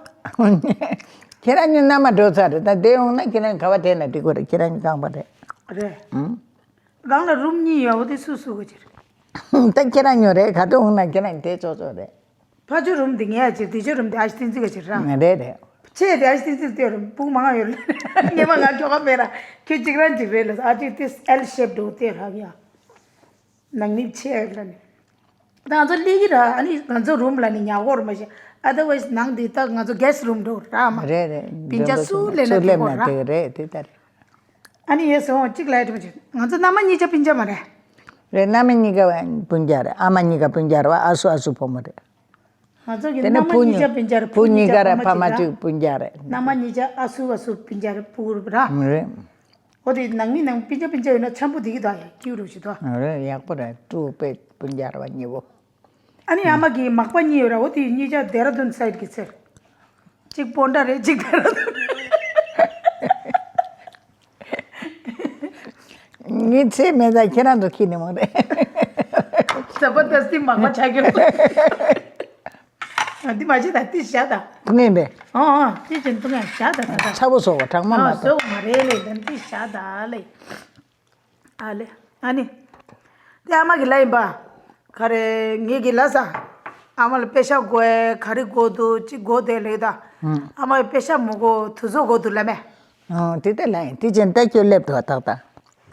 ཁྱེད་རང་གཉིས་མནའ་མ་འགྲོ་ཚར་རེད། ད་དེ་འོང་ན་ཁྱེད་རང་ག་བ་དེ་ན་འགྲིག་གོ་རེད། ཁྱེད་རང་གཉིས་རྐང་པ་རེད། རེད། ཨང་། སྒང་ལ་རུམ་གཉིས་ཡོད། འོ་དེ་སུ་སུ་ག་ཅི་རེད། ད་ཁྱེད་རང་ཉོ་རེད། ག་དུས་འོང་ན་ཁྱེད་རང་དེ་ཙོག་ཙོག་རེད། ཕ་ཆོ་རུམ་དེ་ངས་ཨ་ཅེ། དེ་ཆོ་རུམ་དེ་ཨ་ཅེ་བསྟན་འཛིན་ག་ཅི་ར། རེད་རེད། ཆེ་དེ་ཨ་ཅེ་བསྟན་འཛིན་དེ་རུམ་སྤུ་མང་ཡོད་ལ། ངས་མ་ང་ཁྱོ་ག་མེད་ར། ཁྱོད་གཅིག་རང་གཅིག་རེད་ལ། ཨ་ཅེ་དེ་ཨེལ་ཤེབ་འགྲོ་དེ་རག་ཡ། ནང་མི་ཆེ་ལ་ནི། ད་ང་ཚོ་སླེབས་ཀྱི་ར། ཨ་ནི་ང་ཚོ་རུམ་ལ་ནི་ཉལ་གོ་ར་མ་ཤེས། ཨ་དར་ཝའི་སི་ནང་འདི་ད་ང་ཚོ་གེ་སི་རུམ་འགྲོ་ར་མ། རེད་རེད། སྤུན་ཀྱག་སུ་སླེབས་ན་དེ་གོ་ར། དེ་རེད་དེ་ལྟར། ཨ་ནི་ཡེ་སོང་གཅིག་ལ་ཡ་དྲི་མ་བྱེད། ང་ཚོ་མནའ་མ་གཉིས་ཆ་སྤུན་ཀྱག་མ་རེད། རེད། མནའ་མ་གཉིས་ཀ་སྤུན་ཀྱག་རེད། ཨ་མ་གཉིས་ཀ་སྤུན་ཀྱག་རེད་བ། ཨ་སུ་ཨ་སུ་བུ་མོ་རེད། ང་ཚོ་གི་དེ་ནས་མནའ་མ་བུ་གཉིས་ཆ་སྤུན་ཀྱག་རེད། བུ་གཉིས་ཀ་ར་ཕ་མ་གཅིག་སྤུན་ཀྱག་རེད། མནའ་མ་གཉིས་ཆ་ཨ་སུ་ཨ་སུ་སྤུན་ཀྱག་རེད། སྤུ་གུ་ར། རེད། འོ་དེ་ནང་མི་ནང་སྤུན་ཀྱག་སྤུན་ཀྱག་ཡོད་ན་འཆམ་པོ་དེ་གི་ད་ཡ་ཀྱིའུ་རུ་ཞིག་ད། ཨ་རེ་ཡག་པོ་རེད། ཀྲུའུ་པེ་སྤུན་ཀྱག་ར་བ་གཉིས་པོ། ཨ་ནི་ཨ་མ་གི་མག་པ་གཉིས་ཡོད་ར། འོ་དེ་གཉིས་ཀ་ལྡེ་ར་ལྡུན་སའིད་གི་ཚེ། གཅིག་སྤོན་ཊ་རེད། གཅིག་ལྡེ་ར་ལྡུན། ངའི་ཚེ་མེད་ད་ཁྱེད་རང་ཚོ་ཁྱི་ནི་མང་རེད། ཟ་བ་ད་སྟི་མག་པ་ཆགས་ཀྱི། ཨ་འདི་མ་བྱེད་ད་འདི་བཞག་ད། ཐུག་ངེས་པས། ཨོ་ཨོ་འདི་བྱེད་ཐུག་ངེས་བཞག་ད་ད་ད། ཚ་པོ་བཟོ་བ་གྲང་མོ་མ་ཨོ་བཟོ། བཟོ་མ་རེད་ལེ། ད་འདི་བཞག་ད་ལེ། ཨ་ལེ། ཨ་ནི། དེ་ཨ་མ་གི་ལ་ཡིན་པ། ག་རེ་ངེད་ཀྱི་ལ་ས། ཨ་མ་ལ་པེ་ཤ་དགོས་ཨེ། ག་རེ་དགོས་འདུག་ཅི་དགོས་དེ་ལེ་ད། ཨ་མ་པེ་ཤ་མོ་དགོས་དུ་བཟོ་དགོས་འདུག་ལ་མེ། ཨོ་དེ་ལྟ་ལ་ཡིན་དེ་ཅན་ལྟ་ཁྱོད་སླེབས་འདུག་ཏག་ཏག་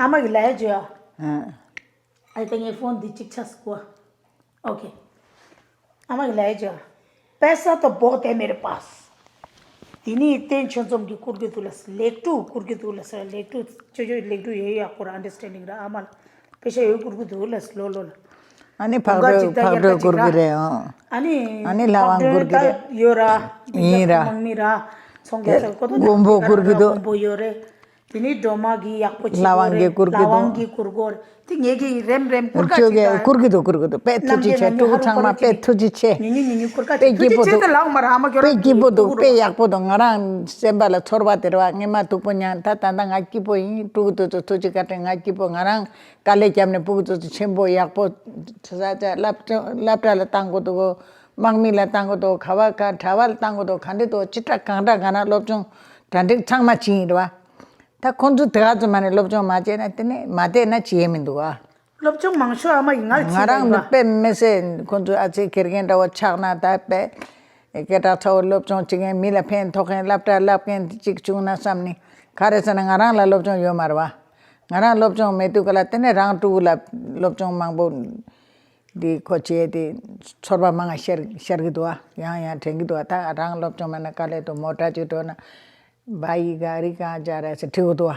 ཨ་མ་གི་ལ་ཡ་བྱོས་ཨ། ཨ། ཨ་ད་ངའི་ཕོན་འདི་གཅིག་ཆགས་སུ་གོ། ཨོ་ཁེ། ཨ་མ་གི་ལ་ཡ་བྱོས་ཨ། པེ་ས་ཏོ་བོག་ཏེ་མེ་རེ་པཱས། དེ་ནི་རྟེན་ཆོས་འཛོམས་ཀྱི་བསྐུར་གི་འདུག་ལ་ལེགས་དྲུག་བསྐུར་གི་འདུག་ལ་ས་ལེགས་དྲུག་ཅོ་ཅོ་ལེགས་དྲུག་ཡོད་ཡག་པོ་ར་ཨན་ཌར་སི་ཊེན་ཌིང་ར་ཨ་མ་ལ། པེ་ཤ་ཡོད་བསྐུར་གི་འདུག་ལ་ལོ་ལོ་ལ། ཨ་ནི་ཕག་གྲོས་ཕག་གྲོས་བསྐུར་གི་རེད་ཨང་། ཨ་ནི་ཨ་ནི་ལྷ་དབང་བསྐུར་གི་རེད། ཡོད་ར། ཡིན་ར། མང་མི་ར། ཚོང་རྒྱག་ས་གོ་ཏོ་མགོན་པོ་བསྐུར་གི་འདུག་མགོན་པོ་ཡོད་རེད། དེ་ནི་སྒྲོལ་མ་གི་ཡག་པོ་བྱེད་ལྷ་དབང་གི་བསྐུར་གི་འདུག་ལྷ་དབང་གི་བསྐུར་གོ་རེད། དེ་ངེད་ཀྱི་རེམ་རེམ་བསྐུར་ཁ་ཅིག་ད། བསྐུར་གི་འདུག་བསྐུར་གི་འདུག་དཔེ་ཐུགས་རྗེ་ཆེ། ཕྲུ་གུ་ཚང་མ་དཔེ་ཐུགས་རྗེ་ཆེ། ཉུ་ཉུ་ཉུ་ཉུ་བསྐུར་ཁ་ཅིག་ཐུགས་རྗེ་ཆེ་དེ་ལའོ་མ་ར་ཨ་མ་ཁྱོད་རང་དཔེ་སྐྱིད་པོ་འདུག་དཔེ་ཡག་པོ་འདུག་ང་རང་སེམས་པ་ལ་ཚོར་བ་དེ་ར་བ་ངས་མ་ཐུག་པོ་ཉན་ད་ད་ལྟ་ང་སྐྱིད་པོ་ཡིན། ཕྲུ་གུ་དེ་ཚོ་ཐུགས་རྗེ་བཀའ་དྲིན་ང་སྐྱིད་པོ། ང་རང་དཀའ་ལས་བརྒྱབ་ནས་ཕྲུ་གུ་དེ་ཚོ་ཆེན་པོ་ཡག་པོ་ས་ཆ་སློབ་སློབ་གྲྭ་ལ་བཏང་དགོས་འདུག་དམག་མི་ལ་བཏང་དགོས་འདུག་ག་བ་ག་གྲྭ་བ་ལ་བཏང་དགོས་འདུག་ག་འདྲ་འདུག་ཅི་འདྲ་གང་འདྲ་ག་ན་སློབ་སྦྱོང་གྲ་སྒྲིག་ཚང་མ་བྱེད་ཡིན་རེད་བ། ད་ཁོང་ཚོ་དེ་ག་ཚོད་མ་ནས་སློབ་སྦྱོང་མ་བྱས་ན་དེ་ནས་མ་བསྡད་ན་བྱེད་ཡས་མི་འདུག་ཨ། སློབ་སྦྱོང་མང་ཤོས་ཨ་མ་ཡིན་ང་ཚོ་ང་རང་ལ་དཔེ་མི་སྲིད་ཁོང་ཚོ་ཨ་ཙི་དགེ་རྒན་འདྲ་བོ་ཆགས་ན་ད་དཔེ་སྐད་གྲགས་ཚ་བོ་སློབ་སྦྱོང་བྱེད་མཁན་མི་ལ་ཕན་ཐོགས་མཁན་སློབ་གྲྭ་བསླབ་མཁན་དེ་གཅིག་བྱུང་ན་བསམ་ནི་ག་རེ་ཟེར་ན་ང་རང་ལ་སློབ་སྦྱོང་ཡོད་མ་རེད་བ། ང་རང་སློབ་སྦྱོང་མེད་དུས་ག་ལ་དེ་ནས་རང་ཕྲུ་གུ་ལ་སློབ་སྦྱོང་མང་པོ་འདི་ཁོ་བྱས་ཏེ་ཚོར་བ་མང་ང་ཤར་ཤར་གི་འདུག་ཨ། ཡང་ཡང་དྲན་གི་འདུག་ཨ། ད་རང་སློབ་སྦྱོང་མེད་ན་དཀའ་ལས་འདུག་མོ་ཊ་ཅིག་འགྲོ་ན། བ་ཡི་ག་རི་གང་ཅ་ར་ཟེར་ཁྲིད་དགོས་འདུག་བ།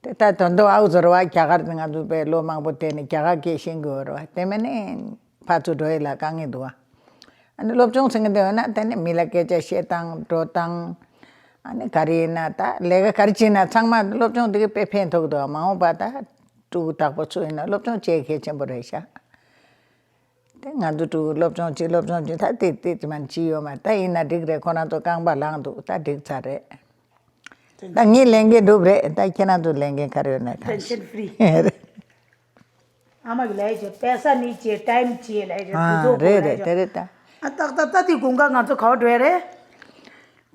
དེ་ལྟར་དོན་དུ་ཨའུ་ཟེར་བ་རྒྱ་གར་དེ་ང་ཚོ་པའི་ལོ་མང་པོ་བསྡད་ནས་རྒྱ་གར་སྐད་ཤེས་དགོས་རེད་བ། དེ་མིན་ནི་ཕར་ཚུར་འགྲོ་ཡི་ལ་དཀའ་ངལ་འདུག་བ། ཨ་ནི་སློབ་སྦྱོང་ཟེར་མཁན་དེ་ཡོད་ན་དེ་ནི་མི་ལ་སྐད་ཆ་བཤད་སྟངས་འགྲོ་སྟངས། ཨ་ནི་ག་རེ་ཡིན་ན་ད་ལས་ཀ་ག་རེ་བྱེད་ན་ཚང་མ་སློབ་སྦྱོང་དེ་གི་དཔེ་ཕན་ཐོགས་འདུག་བ། མ་འོངས་པ་ད་ཕྲུ་གུ་དག་པོ་ཚོ་ཡིན་ན་སློབ་སྦྱོང་བྱེད་གལ་ཆེན་པོ་རེད་ཤག་དེ་ང་ཚོ་ཕྲུ་གུ་སློབ་སྦྱོང་བྱེད་སློབ་སྦྱོང་བྱེད་ད་དེ་དེ་དེ་མ་བྱེད་ཡོད་མ་ད་ཡིན་ན་འགྲིག་རེད། ཁོ་རང་ཚོ་རྐང་པ་ལངས་འདུག་ད་འགྲིག་ཚར་རེད། ད་ངའི་ལས་འགན་འགྲུབ་རེད། ད་ཁྱེད་རང་ཚོ་ལས་འགན་ག་རེ་ཡོད་ན་གང་ཤེས། ཨ་མ་གི་ལས་བྱེད་པེ་ས་ནི་བྱེད་ཊའིམ་བྱེད་ལས་བྱེད་དུ་ཚོགས་རེད་རེད་དེ་རེད་ད། ཨ་ཏག་ཏག་ཏག་དེ་དགུན་ཁ་ང་ཚོ་ག་བ་འགྲོ་ཡ་རེད།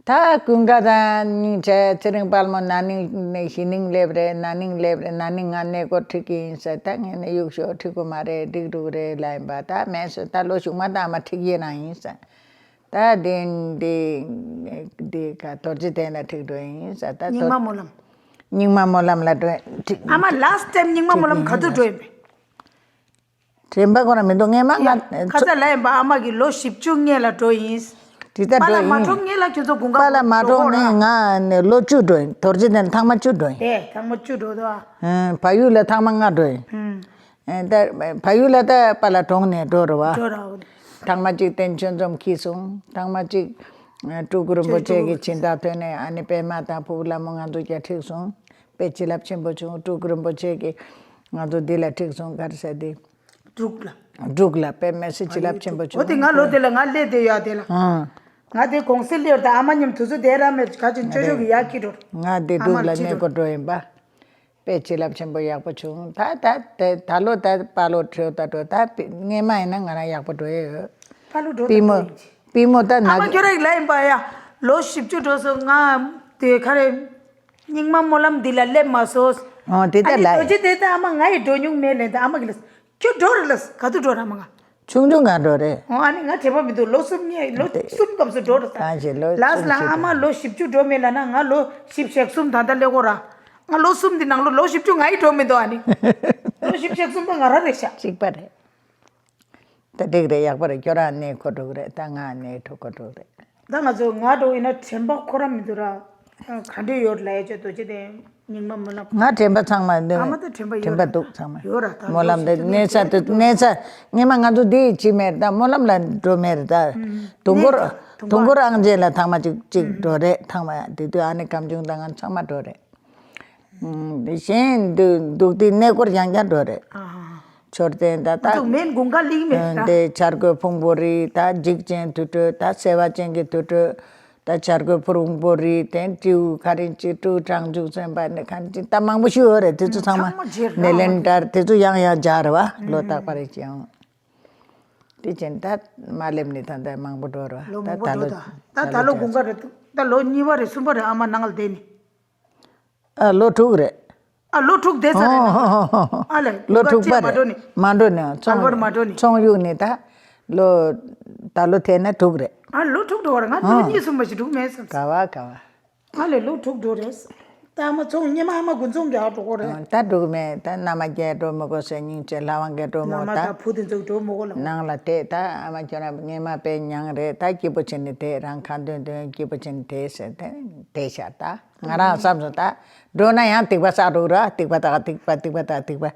ད་དགུན་ཁ་ད་སྙིང་རྗེ་ཚེ་རིང་དཔལ་མོ་ན་ནིང་ནས་གཞེས་ནིང་སླེབས་རེད། ན་ནིང་སླེབས་རེད། ན་ནིང་ང་གནས་སྐོར་ཁྲིད་ཀྱི་ཡིན་ཟེར། ད་ངས་ནས་གཡུག་ཞོག་ཁྲིད་དགོས་མ་རེད། འགྲིག་འགྲོ་གི་རེད་ལབ་ཡིན་པ། ད་མེད་ཟེར། ད་ལོ་གཞུག་མ་ད་ཨ་མ་ཁྲིད་ཀྱི་ཡིན་ན་ཡིན་ཟེར། ད་དེ་འདི་འདི་ག་རྡོ་རྗེ་གདན་ལ་ཁྲིད་འགྲོ་ཡིན་ཟེར། ད་རྙིང་མ་སྨོན་ལམ། རྙིང་མ་སྨོན་ལམ་ལ་འགྲོ་ཁྲིད། ཨ་མ་ལཱསི་ཊའིམ་རྙིང་མ་སྨོན་ལམ་ག་ཚོད་འགྲོ་ཡིན་པས། དྲན་པ་ཁོ་ན་མི་འདུག་ངས་མ་ཡ། ང་ཁ་ས་ལ་ཡིན་པ་ཨ་མ་གི་ལོ་བཞི་བཅུ་སྔོན་ལ་འགྲོ་ཡིན། དེ་ལྟར་པཱ་ལགས་འགྲོ་མ་ཡིན། གྲོངས་སྔོན་ལ་ཁྱོད་ཚོ་དགུན་ཁ་པཱ་ལགས་མ་འགྲོ་གྲོངས་ཁོ་ན། ནས་ང་ནས་ལོ་བཅུ་འགྲོ་ཡིན། རྡོ་རྗེ་གདན་ཐེངས་མ་བཅུ་འགྲོ་ཡིན། དེ་ཐེངས་མ་བཅུ་འགྲོ་དོ། ཨ། བལ་ཡུལ་ལ་ཐེངས་མ་ལྔ་འགྲོ་ཡིན། ཨ། ད་བལ་ཡུལ་ལ་ད་པཱ་ལགས་གྲོངས་ནས་འགྲོ་རེད་བ། འགྲོ་ར་འོ། ཐེངས་མ་གཅིག་རྟེན་ཆོས་འཛོམས་འཁྱེར་སོང་། ཐེངས་མ་གཅིག་སྤྲུལ་སྐུ་རིན་པོ་ཆེ་གི་སྦྱིན་བདག་ཐོན་ནས་ཨ་ནི་པད་མ་དང་ཕུར་བུ་ལྷ་མོ་ང་ཚོ་རྒྱ་ཁྲིད་སོང་། དཔེ་བྱིན་རླབས་ཆེན་པོ་བྱུང་། སྤྲུལ་སྐུ་རིན་པོ་ཆེ་གི་ང་ཚོ་འདི་ལ་ཁྲིད་སོང་། ག་རེ་ཟེར་དེ། འབྲུག་ལ། འབྲུག་ལ་དཔེ་མི་སྲིད་བྱིན་རླབས་ཆེན་པོ་བྱུང་། འོ་དེ་ང་ལོ་དེ་ལ་ང་སླེབས་བསྡད་ཡོད་དེ་ལ། ཨང་། ང་དེ་གུང་སེང་སླེབས་ད་ཨ་མ་མཉམ་དུས་ཚོད་དེ་ར་མེད་ག་ཅིག་ཅོ་ཅོ་གི་ཡག་ཁྱི་འགྲོ། ང་དེ་ཨ་མ་འབྲུག་ལ་ཁྱི་གནས་འགྲོ། སྐོར་འགྲོ་ཡིན་པ། དཔེ་བྱིན་རླབས་ཆེན་པོ་ཡག་པོ་བྱུང་། ད་ད་དེ་ད་ལོ་ད་པཱ་ལོ་ཁྲིད་ད་འགྲོ། ད་སྔས་མ་ཡིན་ན་ང་རང་ཡག་པོ་འགྲོ་ཡས་ཡོད། པཱ་ལོ་འགྲོ་པི་ད་མོ། འགྲོ་ཡིན་གྱི། པི་མོ་ད་ཨ་མ་ན་ཁྱོད་རང་གི་ལ་ཡིན་པ་ཡ། ལོ་བཞི་བཅུ་འགྲོ་སོང་ང་དེ་ག་རེ། རྙིང་མ་སྨོན་ལམ་འདི་ལ་སླེབས་མ་སོང་། ཨོ་དེ་ལྟར་ཨ་ནི་ལ་རྡོ་རྗེ་དེ་ལྟར་ཨ་མ་ང་ཡི་འགྲོ་མྱོང་མེད་ལན་ད་ཨ་མ་གི་ལ། ཁྱོད་འགྲོ་རེད་ལ། ག་དུས་འགྲོ་ར་མ་ང་། ཆུང་ཆུང་ག་འགྲོ་རེད། ཨོ་ཨ་ནི་ང་དྲན་པ་མི་འདུག་ལོ་གསུམ་ངས་ལོ་དེ་གསུམ་སྐབས་སུ་འགྲོ་རེད་ད། གང་ཞིག་ལོ་ལགས་གསུམ་ལ་ཞིག་ཨ་མ་འགྲོ། ལོ་བཞི་བཅུ་འགྲོ་མེད་ལ་ན་ང་ལོ་བཞི་བཅུ་ཞེ་གསུམ་ད་ལྟ་སླེབས་གོ་ར། ང་ལོ་གསུམ་འདི་ནང་ལོ་ལོ་བཞི་བཅུ་ང་ཡི་འགྲོ་མི་འདུག་ཨ་ནི། ལོ་བཞི་བཅུ་ཞེ་གསུམ་པ་ང་ར་རེད་ཤག་གཅིག་པ་རེད། ད་འགྲིག་རེད། ཡག་པོ་རེད། ཁྱོད་རང་གནས་ཁོ་འགྲོ་གི་རེད། ད་ང་གནས་ཁྲོ་ཁོ་འགྲོ་གི་རེད། ད་ང་ཚོ་ང་འགྲོ་ཡིན་ན་དྲན་པ་ཁོ་རང་མི་འདུག་ར། ག་འདྲས་ཡོད་ལ་ཡ་ཅོ་རྡོ་རྗེ་གདན་རྙིང་མ་སྨོན་ལམ། ང་དྲན་པ་ཚང་མ་འདུག་ཨ་མ་ད་དྲན་པ་ཡོད་དྲན་པ་ར། འདུག་ཚང་མ། ཡོད་ར་ད་སྨོན་ལམ་དེ་གནས་ས་དེ་གནས་ས་སྔས་མ་ང་ཚོ་འདི་ཅི་མེད་ད་སྨོན་ལམ་ལ་འགྲོ་མེད་རེད་ད། དུང་དཀོར་གནས་དུང་དཀོར་ཨང་རྗེས་ལ་ཐང་མ་ཅིག་ཅིག་འགྲོ་རེད། ཐང་མ་དེ་དུས་ཨ་ནི་སྐམ་ཆུང་ད་ང་ཚང་མ་འགྲོ་རེད། ཨུམ། གཞན་འདུག་འདུག་དེ་གནས་སྐོར་ཡང་ཡང་འགྲོ་རེད། ཨ་ཧ་ཧ། མཆོད་རྟེན་ད་ད། འདུག་མེད་དགུན་ཁ་ལིག་མེད་ད། དེ་བྱ་རྒོད་ཕུང་པོ་རི་ད་འཇིགས་ཅན་དུར་ཁྲོད་ད་སེ་བ་ཅན་གྱི་དུར་ཁྲོད་ད་བྱ་རྒོད་ཕུང་པོ་རི་དེ་སྤྲེའུ་ཁ་རིན་ཅི་སྤྲེའུ་གྲངས་འཇུག་ཚན་པ་ནི་ཁ་རིན་ཅི་ད་མང་པོ་ཞིག་ཡོད་རེད། དེ་ཚོ་ཚང་མ་ཚང་མ་མཇལ་ར་ནེ་ལེན་ཏར་དེ་ཚོ་ཡང་ཡང་སྦྱར་བ་ལོ་རྟག་པ་རེ་ཅི་ཡང་། དེ་ཅན་ད་མ་སླེབས་ནི་ད་ད་མང་པོ་འགྲོ་ར། ལོ་ད་མང་པོ་ད་འགྲོ་ལོ་ད། ད་ད་ད་ལོ་ལོ་དགུན་ཁ་རེད་འདུག་ད་ལོ་གཉིས་པ་རེད་གསུམ་པ་རེད་ཨ་མ་ནང་ལ་བསྡད་ནི། ཨ་ལོ་དྲུག་རེད། ཨ་ལོ་དྲུག་བསྡད་ཚར་རེད་ཨ་ལས་ལོ་དྲུག་པ་རེད། མ་འགྲོ་ནས་ཚོང་ཡུག་ནས་ད་ལོ་ད་ལོ་ཐེ་ན་དྲུག་རེད། ཨ་ལོ་དྲུག་འགྲོ་བ་རེད་ང་ལོ་གཉིས་གསུམ་པ་ཞིག་དྲུག་མེད་བསམ། ག་བ་ག་བ། ཨ་ལས་ལོ་དྲུག་འགྲོ་རེད། ད་ཨ་མ་ཚོང་སྙེ་མ་ཨ་མ་དགུན་ཚོང་རྒྱག་འགྲོ་གོ་རེད། ད་དྲུག་མེད་ད་མནའ་མ་རྒྱལ་འགྲོ་མི་དགོས་ཟེར་སྙིང་རྗེ་ལྷ་དབང་རྒྱལ་འགྲོ་མོ་ད་བུ་དེ་ཚོ་འགྲོ་མི་དགོས་ལ། ནང་ལ་དེ་ད་ཨ་མ་ཁྱོད་རང་སྙེ་མ་དཔེ་མྱང་རེད་ད་སྐྱིད་པོ་བྱས་ནས་དེ་རང་ཁ་འདོན་འདོན་སྐྱིད་པོ་བྱས་ནས་དེ་ཟེར་དེ་དེ་ཤར་ད། ང་རང་བསམ་སོང་ད། འགྲོ་ན་ཡང་སྡིག་པ་བསགས་འགྲོ་ར་སྡིག་པ་དག་སྡིག་པ་སྡིག་པ་དག་སྡིག་པ།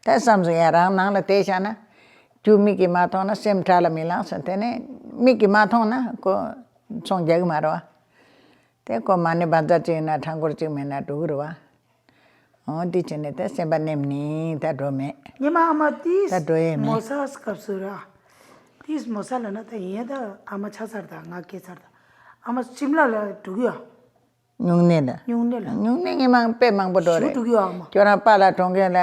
ད་བསམ་སོང་ཡ་རང་ནང་ལ་བསྡད་བཞག་ན། རྒྱུ་མིག་གིས་མ་མཐོང་ན་སེམས་དགྲ་ལ་མི་ལངས་སོང་དེ་ནས་མིག་གིས་མ་མཐོང་ན་ཁོ་ཚོང་རྒྱག་གི་མ་རེད་བ། དེ་ཁོ་མ་ཎི་བཛྲ་གཅིག་ཡིན་ན་ཕྲེང་སྐོར་གཅིག་མེད་ན་འགྲོ་གི་རེད་བ། འོ་འདི་བྱས་ནས་ད་སེམས་པ་ནེམ་ནི་ད་འགྲོ་མེད། ཉི་མ་ཨ་མ་ཏིས་ད་འགྲོ་ཡས་མེད། མོ་ས་སྐབས་སུ་ར། ཏིས་མོ་ས་ལ་ན་ད་ཡིན་ཡ་ད་ཨ་མ་ཆ་ཚར་ད་ང་སྐྱེས་ཚར་ད། ཨ་མ་ཁྱིམ་ལ་ལ་འགྲོ་གི་ཡ། སྨྱུང་གནས་ལ། སྨྱུང་གནས་ལ། སྨྱུང་གནས་ངས་མང་དཔེ་མང་པོ་འགྲོ་ཞུ་རེད། འགྲོ་གི་ཡོད་ཨ་མ། ཁྱོད་རང་པཱ་ལགས་གྲོངས་མཁན་ལ།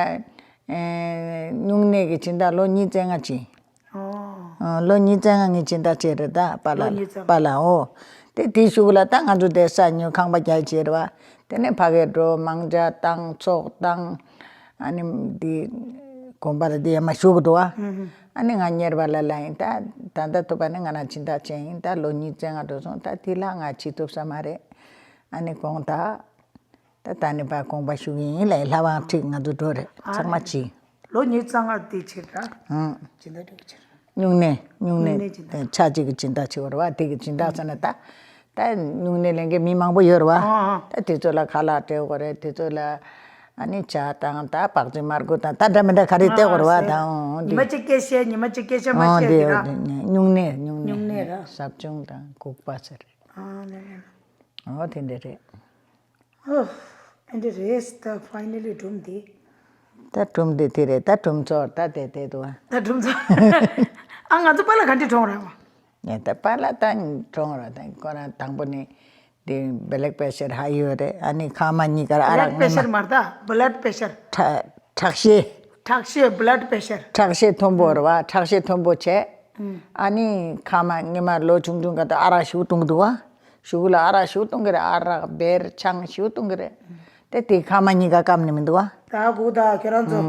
ཨེ། སྨྱུང་གནས་ཀྱི་སྦྱིན་བདག་ལོ་ཉིས་བཙན་ལྔ་ཕྱིན། ཨོ། ཨ། ལོ་ཉིས་བཙན་ལྔ་ངས་སྦྱིན་བདག་བྱས་རེད་ད་པཱ་ལགས་ལ། ལོ་ཉིས་བཙན་ལྔ། པཱ་ལགས་ཨོ། དེ་དེའི་གཞུག་ལ་ད་ང་ཚོ་དེ་ས་ཉོས་ཁང་པ་རྒྱག་བྱས་རེད་བ། དེ་ནས་ཕ་གིར་འགྲོ་མང་ཇ་བཏང་ཚོགས་བཏང་། ཨ་ནི་འདི་དགོན་པ་ལ་འདི་ཡ་མ་བཞུགས་འདུག་བ། ཨ་ནི་ང་གཉེར་པ་ལ་ལ་ཡིན་ད་ད་ལྟ་ཐུབ་པ་ནི་ང་རང་སྦྱིན་བདག་བྱས་ཡིན་ད་ལོ་ཉིས་བཙན་ལྔ་འགྲོ་སོང་ད་དེ་ལ་ང་བྱེད་ཐུབ་ས་མ་རེད། ཨ་ནི་དགོངས་དག་ད་ད་ནི་ཕར་དགོངས་པ་ཞུ་གི་ཡིན་ལབ་ལྷ་དབང་ཁྲིད་ང་ཚོ་འགྲོ་རེད་ཨ་ཚང་མ་རེད། ཕྱིན། ལོ་ཉིས་བཙན་ལྔ་དེ་ཕྱིར་ར། ཨང་། སྦྱིན་བདག་འགྲོ་གི་ཕྱིར། སྨྱུང་གནས་སྨྱུང་སྨྱུང་གནས་གནས་སྦྱིན་བདག་ཆ་གཅིག་གི་སྦྱིན་བདག་བྱེད་དགོས་རེད་བ་དེ་གི་སྦྱིན་བདག་ཟེར་ན་ད། ད་སྨྱུང་གནས་ལེན་མཁན་མི་མང་པོ་ཡོད་རེད་བ། ཨང་ཨང་། ད་དེ་ཚོ་ལ་ཁ་ལག་སྤྲད་དགོས་རེད་དེ་ཚོ་ལ། ཨ་ནི་ཇ་དང་ད་སྦག་རྩི་མར་ཁུ་དང་ད་འདྲ་མི་འདྲ་ག་རེ་སྟེར་དགོས་རེད་བ་ཨང་ཨང་། ད་ཨང་འདི། ཉི་མ་གཅིག་སྐད་བཤད་ཉི་མ་གཅིག་སྐད་ཆ་མ་ཨང་བཤད་འདི་དེ་ར། སྨྱུང་གནས་སྨྱུང་གནས་སྨྱུང་གནས་ར། ཟབ་སྦྱོང་དང་འགུགས་པ་ཟེར། ཨང་ལེ་ལེ། ཨོ་དེ་འདྲ་རེད། ཨོ། ཨ་འདྲ་རེད་ད་ཕའི་ནལ་ལི་སྒྲུང་འདི། ད་སྒྲུང་འདི་དེ་རེད་ད་སྒྲུང་ཚོགས་ད་དེ་དེ་འདུག་ཨ། ད་སྒྲུང་ཚོགས། ཨ་ང་ཚོ་པཱ་ལགས་ག་འདྲ་གྲོངས་རེད་བ། ངས་ད་པཱ་ལགས་ད་གྲོངས་རེད་ད་ཁོ་རང་དང་པོ་ནི་འདི་བེ་ལེག་པེ་ཤར་ཧ་ཡོད་རེད་ཨ་ནི་ཁ་མ་གཉིས་ཀར་ཨ་རག་བླཌ་པེ་ཤར་མར་ད་བླཌ་པེ་ཤར། ཁྲག་ཁྲག་ཤེད། ཁྲག་ཤེད་བླཌ་པེ་ཤར། ཁྲག་ཤེད་མཐོན་པོ་རེད་བ་ཁྲག་ཤེད་མཐོན་པོ་བྱས། ཨ་ནི་ཁ་མ་སྔོན་མ་ལོ་ཆུང་ཆུང་ག་ད་ཨ་རག་ཞུ་བཏུང་གི་འདུག་བ། གཞུག་ལ་ཨ་རག་ཞུ་བཏུང་གི་རེད་ཨ་རག་བེར་ཆང་ཞུ་བཏུང་གི་རེད། དེ་དེ་ཁ་མ་གཉིས་ཀ་སྐམ་ནི་མི་འདུག་བ། ད་གུ་ད་ཁྱོད་རང་ཚོ་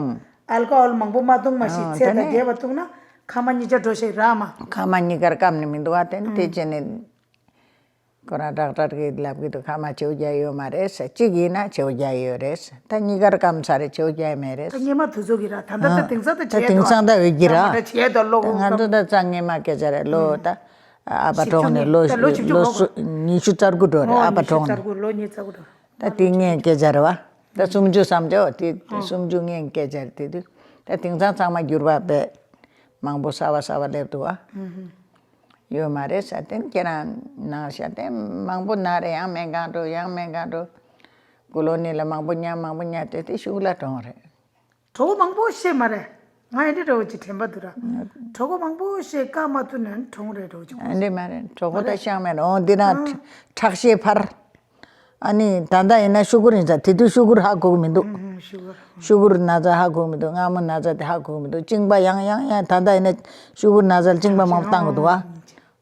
ཨལ་ཀོ་ཧོལ་མང་པོ་མ་བཏུང་མ་ཤི་ཚད་དང་རྒྱས་པ་བཏུང་ན་ཁ་མ་གཉིས་ཆ་འགྲོ་ཤེས་ར་མ། ཁ་མ་གཉིས་ཀར་སྐམ་ནི་མི་འདུག་བ་དེ་ནི་དེ་བྱས་ནས། ཁོ་རང་ཌོག་ཊར་གྱིས་ལབ་ཀྱི་འདུག་ཁ་མ་བྱེའུ་རྒྱག་ཡོད་མ་རེད་ཟེར་གཅིག་ཡིན་ན་བྱེའུ་རྒྱག་ཡོད་རེད་ད་གཉིས་ཀར་སྐམ་ཚར་རེད་བྱེའུ་རྒྱག་མེད་རེད། ད་སྔོན་མ་དུས་ཚོད་ཀྱི་ར་ད་ལྟ་ད་དེང་སང་ད་ད་བྱས་དེང་སང་ད་འོས་ཀྱི་ར། ད་བྱས་ད་ལོ་ད་ང་ཚོ་ད་རྩ་སྔོན་མ་སྐད་ཆ་རེད་ལོ་ད་ཨ་ཕ་གྲོངས་ནས་ལོ་ད་ལོ་བཞི་བཅུ་ལོ་གོ་སུ་ཉི་ཤུ་རྩ་དགུ་འགྲོ་རེད་ཨོ་ཨ་ཕ་ཉི་ཤུ་གྲོངས་རྩ་ནས་དགུ་ལོ་ཉི་ཤུ་རྩ་དགུ་འགྲོ། ད་དེ་སྔའི་སྐད་ཆ་རེད་བ། ད་སུམ་ཅུ་བསམ་བྱའོ་དེ་སུམ་ཅུ་སྔའི་སྐད་ཆ་རེད་དེ་དུས་ད་དེང་སང་ཚང་མ་འགྱུར་བ་བས་མང་པོ་གསར་བ་གསར་བ་སླེབས་འདུག་བ། ཡོད་མ་རེད་ཟེར་དེ་ཁྱེད་རང་ནང་བཞག་དེ་མང་པོ་ན་རེ་ཡང་སྨན་ཁང་འགྲོ་ཡང་སྨན་ཁང་འགྲོ། ཀོ་ལོ་ནི་ལ་མང་པོ་ཉར་མང་པོ་ཉར་དེ་དེ་གཞུག་ལ་གྲོངས་རེད། གྲོགས་མང་པོ་ཤེས་མ་རེད། ང་ཡི་འདྲ་འདྲ་བོ་ཅིག་དྲན་པ་འདུག་ར། གྲོགས་མང་པོ་ཤེས་བཀའ་མ་ཐུབ་ན་གྲོངས་རེད་འདྲ་བོ་ཅིག་གོ། འདི་མ་རེད་གྲོགས་པོ་ད་ཤང་མེད་འོ་འདི་ན་ཁྲག་ཤེད་འཕར། ཨ་ནི་ད་ལྟ་ཡིན་ན་ཤུ་གུར་ཡིན་ཙང་དེ་དུས་ཤུ་གུར་ཧ་གོ་གི་མི་འདུག་ཤུ་གུར་ན་ཚ་ཧ་གོ་གི་མི་འདུག་སྔ་མོ་ན་ཚ་དེ་ཧ་གོ་གི་མི་འདུག་གཅིན་པ་ཡང་ཡང་ཡང་ད་ལྟ་ཡིན་ན་ཤུ་གུར་ན་ཚ་ལ་གཅིན་པ་མང་པོ་བཏང་གི་འདུག་ཨ།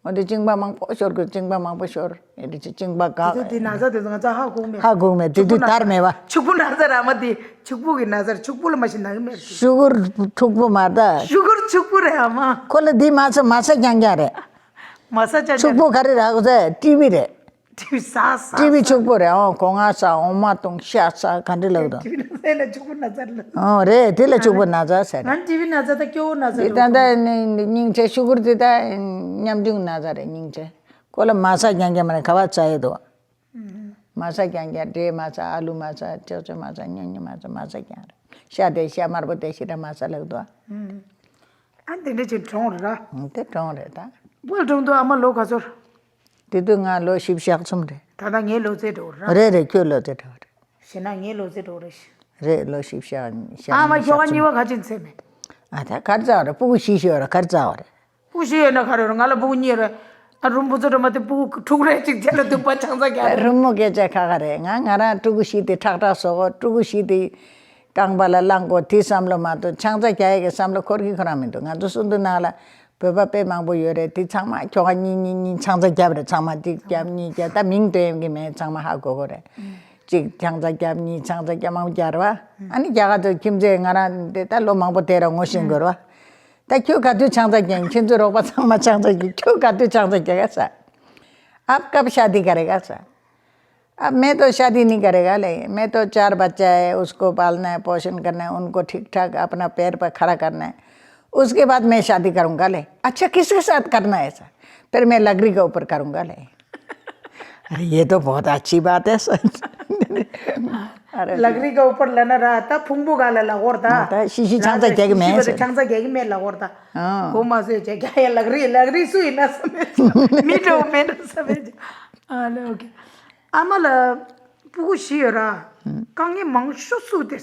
འོ་དེ་གཅིན་པ་མང་པོ་ཤོར་གི་གཅིན་པ་མང་པོ་ཤོར་ཨེ་དེ་ཅི་གཅིན་པ་དེ་དུས་དེ་ན་ཚ་དེ་ཚོ་ང་ཚ་ཧ་གོ་གི་མེད། ཧ་གོ་གི་མེད་དེ་དུས་དར་མེད་བ། ཕྱུག་པོ་ན་ཚ་ར་མ་དེ་ཕྱུག་པོ་གི་ན་ཚ་ཕྱུག་པོ་ལ་མ་ཤི་ན་གི་མེད། ཤུ་གུར་ཕྱུག་པོ་མ་ད། ཤུ་གུར་ཕྱུག་པོ་རེད་ཨ་མ། ཁོ་ལ་དེ་མ་ཚ་མ་ཚ་རྐྱང་རྐྱང་རེད། མ་ཚ་རྐྱང་རྐྱང་ཕྱུག་པོ་ག་རེ་རག་ཟེར་ཊི་བི་རེད། ཊི་བི་ཟ་ཟ་ཊི་བི་ཕྱུག་པོ་རེད་ཨོ་གོ་ང་ཟ་འོ་མ་བཏུང་ཤ་ཟ་ག་འདྲ་ལབ་དོ། ཊི་བི་ན་ཚ་ལ་ཕྱུག་པོ་ན་ཚ་ལ། ཨོ་རེད་དེ་ལ་ཕྱུག་པོ་ན་ཚ་ཟེར་རེད། ང་ཊི་བི་ན་ཚ་ད་སྐྱོ་བོ་ན་ཚ་དེ་རེད། ད་ད་ནི་སྙིང་རྗེ་ཤུ་གུར་དེ་ད་ཉམ་ཆུང་ན་ཚ་རེད་སྙིང་རྗེ། ཁོ་ལ་མ་ཟ་རྐྱང་རྐྱང་མ་རེད་ག་བ་ཟ་ཡོད་དོ། མ་ཟ་རྐྱང་རྐྱང་འབྲས་མ་ཟ་ཨ་ལུ་མ་ཟ་ཅོག་ཅོག་མ་ཟ་སྨྱོ་སྨྱོ་མ་ཟ་མ་ཟ་རྐྱང་རེད། ཤ་དེ་ཤ་དམར་པོ་དེ་ཞེ་དྲག་མ་ཟ་ལབ་དོ། ཨ་འདི་འདྲ་ཅིག་གྲོངས་རེད་ར། དེ་གྲོངས་རེད་ད། བུ་གྲོངས་དུས་ཨ་མ་ལོ་ག་ཚོད། དེ་དུས་ང་ལོ་བཞི་བཅུ་ཞེ་གསུམ་རེད། ད་ལྟ་ངའི་ལོ་ཚད་འགྲོ་ར། རེད་རེད་ཁྱོད་ལོ་ཚད་འདྲ་བ་རེད། ཞེ་ན་ངའི་ལོ་ཚད་འགྲོ་རེད། རེད། ལོ་བཞི་བཅུ་ཞག་ཞག་ཨ་མ་ཉི་ཤུ་ཁྱོ་ག་གསུམ། གཉིས་པ་ག་ཅིག་ཚད་མེད། ཨ་ད་གར་ཙག་རེད། སྤུ་གུ་བཞི་ཤོད་ར་གར་ཙག་རེད། སྤུ་གུ་བཞི་ཡོད་ན་ག་རེ་རེད། ང་ལ་སྤུ་གུ་གཉིས་རེད། ཨ་རུམ་བུ་ཚོ་འགྲོ་མ་དེ་སྤུ་གུ་དྲུག་རེད། གཅིག་བྱས་ལ་སྡུག་པ་ཆང་ས་རྒྱག་རེད། རུམ་མོ་སྐད་ཆ་ཁ་ཁ་རེད། ང་ང་རང་ཕྲུ་གུ་བཞི་དེ་ཁྲག་ཁྲག་བཟོ་གོ། ཕྲུ་གུ་བཞི་དེ་རྐང་པ་ལ་བླངས་གོ། དེ་བསམ་བློ་མ་གཏོགས་ཆང་ས་རྒྱག་ཡས་ཀྱི་བསམ་བློ་འཁོར་གི་ཁོ་རང་མི་འདུག་ང་ཚོ་སུ་འདུག་ནང་ལ་བོད་པ་དཔེ་མང་པོ་ཡོད་རེད། དེ་ཚང་མ་ཁྱོ་ག་གཉིས་གཉིས་གཉིས་ཆང་ས་རྒྱབ་རེད། ཚང་མ་གཅིག་རྒྱབ་གཉིས་རྒྱབ། ད་མིང་འདོན་གི་མེད། ཚང་མ་ཧ་གོ་གོ་རེད། གཅིག་ཆང་ས་རྒྱབ། གཉིས་ཆང་ས་རྒྱབ། མང་པོ་རྒྱག་རེད་བ། ཨ་ནི་རྒྱ་གར་དུ་ཁྱིམ་མཚེས་ང་རང་དེ་ད་ལོ་མང་པོ་དེ་ར་ངོ་ཤེས་དགོས་རེད་བ། ད་ཁྱོད་ག་དུས་ཆང་ས་རྒྱག་ཁྱེད་ཚོའི་རོགས་པ་ཚང་མ་ཆང་ས་རྒྱག་ཁྱོད་ག་དུས་ཆང་ས་རྒྱག་ག་ས། अब कब शादी करेगा सर? अब मैं तो शादी नहीं करेगा ले। मैं तो चार बच्चा है, उसको पालना है, पोषण करना है, उनको ठीक ठाक अपना पैर पर खड़ा करना है। उसके बाद मैं शादी करूंगा ले। अच्छा, किसके साथ करना है सर? फिर मैं लकड़ी के ऊपर करूंगा ले। अरे, ये तो बहुत अच्छी बात है सर। अरे, लकड़ी के ऊपर ལབ་ན་ར་ད་ཕུང་པོ་ག་ལ་ལ་འོར་ད། ད་ཤི་ཤི་ཆང་ས་རྒྱག་གི་མེད་ཟེར། ཆང་ས་རྒྱག་གི་མེད་ལ་འོར་ད། ཨ། གོ་མ་སོས་ཅེ་རྒྱ་ཡ་ལག་རི་ལག་རི་སུ་ཡིན་ན་བསམ་མེད། མི་འགྲོ་མེད་འགྲོ་བསམ་མེད། ཨ་ལེ་ཨོ་ཁེ། ཨ་མ་ལ་སྤུ་གུ་བཞི་ཡོད་ར། དཀའ་ངལ་མང་ཤོས་སུ་དེ།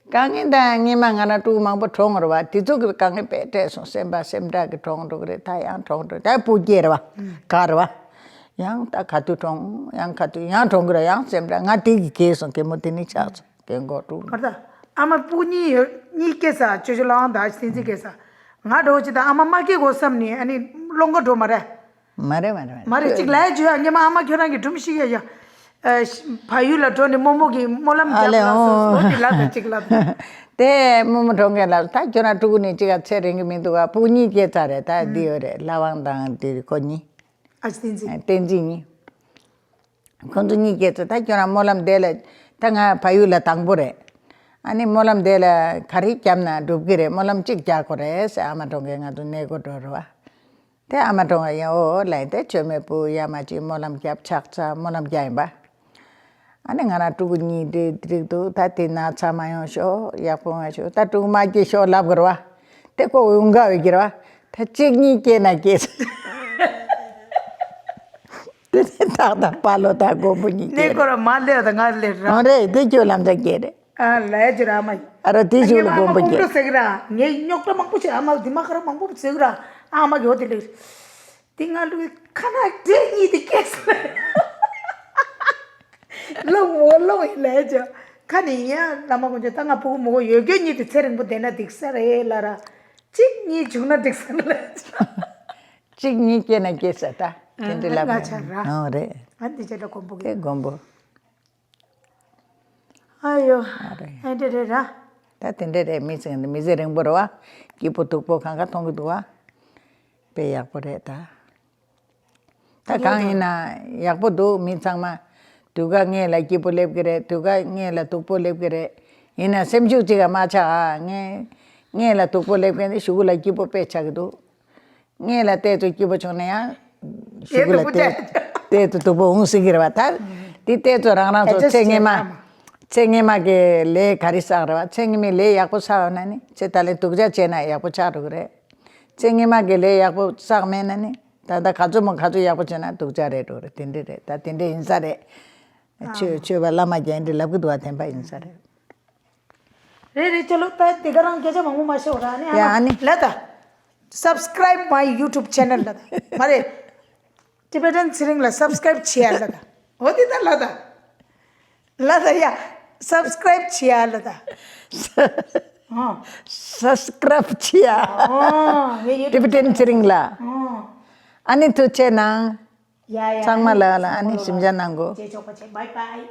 དཀའ་ངལ་ད་སྔོན་མ་ང་རང་ཕྲུ་གུ་མང་པོ་གྲོངས་རེད་བ། དེ་ཚོ་གི་དཀའ་ངལ་དཔེ་འཕྲད་སོང་། སེམས་པ་སེམས་ཁྲལ་གི་གྲོངས་འགྲོ་གི་རེད། ད་ཡང་གྲོངས་འགྲོ། ད་སྤུ་སྐྱེས་རེད་བ། ག་རེད་བ། ཡང་ད་ག་དུས་གྲོངས། ཡང་ག་དུས་ཡང་གྲོངས་གི་རེད། ཡང་སེམས་ཁྲལ། ང་དེ་གི་གས་སོང་། གད་མོ་དེ་ནི་ཆག་སོང་། རྒན་གོག་ཕྲུག་གར་ད། ཨ་མ་སྤུ་གུ་གཉིས་ཡོད། གཉིས་སྐྱེས་ས་ཅོ་ཅོ་ལའང་ད་བསྟན་འཛིན་སྐྱེས་ས། ང་འགྲོ་ཅི་ད་ཨ་མ་མ་སྐྱེས་གོ་བསམ་ནས་ཨ་ནི་སློང་ག་འགྲོ་མ་རེད། མ་རེད་མ་རེད་མ་རེད། མ་རེད་ཅིག་ལས་བྱོས་ཨ། ཉི་མ་ཨ་མ་ཁྱོད་རང་གི་སྒྲུང་ཞིག་ཡ་ཡ། ཨ་ཕ་ཡུལ་ལ་འགྲོ་ནས་རྨོ་མོ་གི་སྨོན་ལམ་ཨ་རྒྱབ་ལ་ལ་སོ་ཨོ་སོ་དེ་ལ་ད་ཅིག་ལ་ད། དེ་རྨོ་མོ་གྲོངས་མཁན་ལ་ད་ཁྱོད་རང་ཕྲུ་གུ་ནི་ཅིག་ག་ཚེ་རིང་གི་མི་འདུག་ག་སྤུ་གུ་གཉིས་སྐྱེས་ཚར་རེད། ད་འདི་ཡོད་རེད། ལྷ་དབང་དང་དེ་ཁོ་གཉིས། ཨ་ཅེ་བསྟན་འཛིན། བསྟན་འཛིན་གཉིས། ཁོང་ཚོ་གཉིས་སྐྱེས་ཚེ་ད་ཁྱོད་རང་སྨོན་ལམ་དེ་ལ། ད་ང་ཕ་ཡུལ་ལ་དང་པོ་རེད། ཨ་ནི་སྨོན་ལམ་དེ་ལ་ག་རེ་བརྒྱབ་ན་འགྲུབ་གི་རེད། སྨོན་ལམ་གཅིག་རྒྱག་དགོས་རེད་ཟེར། ཨ་མ་གྲོངས་མཁན་ང་ཚོ་གནས་སྐོར་འགྲོ་རེད་བ། དེ་ཨ་མ་གྲོངས་པ་ཡིན། ཨོ་ལབ་ཡིན། དེ་མཆོད་མེ་ཕུལ། ཡ་མ་གཅིག་སྨོན་ལམ་རྒྱབ། ཕྱག་འཚལ། སྨོན་ལམ་རྒྱག་ཡིན་པ། ཨ་ནི་ང་རང་ཕྲུ་གུ་གཉིས་དེ་འགྲིག་འདུག་ད་དེ་ན་ཚ་མ་ཡོང་ཤོག་ཡག་པོ་མ་ཤོག་ད་ཕྲུ་གུ་མ་སྐྱེས་ཤོག་ལབ་དགོས་རེད་བ། དེ་ཁོ་འུན་ག་འོས་ཀྱི་རེད་བ། ད་གཅིག་གཉིས་སྐྱེས་ན་སྐྱེས། དེ་ནས་ཏག་ཏག་པ་ལོ་ད་མགོན་པོ་གཉིས་ཀྱི་ལས་ཀོ་ར་མ་ལས་ད་ང་ལས་ར། ཨོ་རེད། དེ་ཁྱོད་ལམ་སང་སྐྱེས་རེད། ཨ་ལས་ཀྱི་ར་མ་ཡིན། ཨ་རོ་དེ་ཨ་ཞུ་ངའི་ལ་ཨ་མ་མགོན་པོ་ཁོང་ཁྲོ་སྐྱེས། ཟེར་གི་ར། ངས་རྙོག་དྲ་མང་པོ་བྱས། ཨ་མ་ལ་དེ་མ་ཁ་ར་མང་པོ་ཟེར་གི་ར། ཨ་མ་གི་འོ་དེ་ལས། དེ་ང་ལུས་ཁ་ན་འདྲེ་གཉིས་དེ་སྐྱེས་སོང་། ལོ་ངོ་ལོ་ཡི་ལས་ཀྱི། ཁ་ནས་ཡིན་ཡ་བླ་མ་དཀོན་མཆོག་ད་ང་ཕྲུ་གུ་མོ་གོ་ཡོད་རྒྱུ་གཉིས་དེ་ཚེ་རིང་པོ་བསྡད་ན་འགྲིག་ས་རེད་ལ་ར། གཅིག་གཉིས་བྱུང་ན་འགྲིག་ས་རེད་ལ། གཅིག་གཉིས་སྐྱེས་ན་སྐྱེས་ས་ད་དེ་འདྲ་ལབ་ང་ཆ་ར། ཨོ་རེད། ཨ་འདི་ཆ་ད་མགོན་པོ་གི། དེ་མགོན་པོ། ཨ་ཡོ། ཨ་རེད། ཨ་འདྲ་རེད་ར། ད་དེ་འདྲ་རེད། མི་ཚེ་མི་ཚེ་རིང་པོ་རེད་བ། སྐྱིད་པོ་སྡུག་པོ་གང་ག་མཐོང་གི་འདུག་བ། དཔེ་ཡག་པོ་རེད་ད། ད་གང་ཡིན་ན་ཡག་པོ་འདུག་མི་ཚང་མ། དུས་སྐབས་སྔོན་ལ་སྐྱིད་པོ་སླེབས་ཀྱི་རེད། དུས་སྐབས་སྔོན་ལ་སྡུག་པོ་སླེབས་ཀྱི་རེད། ཡིན་ན་སེམས་ཤུགས་གཅིག་ག་མ་ཆག་ཨ། སྔོན་སྔོན་ལ་སྡུག་པོ་སླེབས་མཁན་དེ་གཞུག་གུ་ལ་སྐྱིད་པོ་དཔེ་ཆགས་ཀྱི་འདུག་སྔོན་ལ་ཏོག་ཙམ་སྐྱིད་པོ་བྱུང་ན་ཡང་། གཞུག་གུ་ལ་ཏོག་ཏོག་ཙམ་སྡུག་པོ་འོང་སྲིད་ཀྱི་རེད་བ། ད་དེ་ཏོག་ཙམ་རང་རང་ཚོ་ཚེ་སྔོན་མ། ཚེ་སྔོན་མ་གི་ལས་ག་རེ་བསགས་རེད་བ། ཚེ་སྔོན་མའི་ལས་ཡག་པོ་བསགས་ཡོད་ན་ནི་ཚེ་ད་ལན་སྡུག་ཅག་བྱས་ན་ཡག་པོ་ཆགས་འགྲོ་གི་རེད། ཚེ་སྔོན་མ་གི་ལས་ཡག་པོ་བསགས་མེད་ན་ནི་ད་ལྟ་ག་ཚོད་མོ་ག་ཚོད་ཡག་པོ་བྱས་ན་སྡུག་ཅག་རེད་འགྲོ་གི་རེད། དེ་འདྲ་རེད། ད་དེ་འདྲ་ཡིན་ས་རེད། ཆོས་ཆོས་པ་བླ་མ་རྒྱ་འདྲ་ལབ་གི་འདུག་བ། བདེན་པ་ཡིན་ས་རེད། རེད་རེད། ཅ་ལོ་ད་དེ་ག་རང་སྐད་ཆ་མང་པོ་མ་བཤད་ར་ནི། ཡ་ཨ་ནི། ལ་ད། Subscribe my YouTube channel ལ་ད། མ་རེད། Tibetan Tshering ལ་subscribe བྱེད་ཡ་ལ་ད། འོ་དེ་ད་ལ་ད། ལ་ད་ཡ། Subscribe བྱེད་ཡ་ལ་ད། ཨོ། Subscribe བྱེད་ཡ། ཨོ། ངའི་YouTube Tibetan Tshering ལ། ཨོ། ཨ་ནི་ཐུགས་རྗེ་གནང་། ཡ་ཡ། ཚང་མ་ལ་ལ་ཨ་ནི་ཞིབ་འཇགས་གནང་གོ། རྗེས་ཆོག་པ་བྱེད། Bye bye།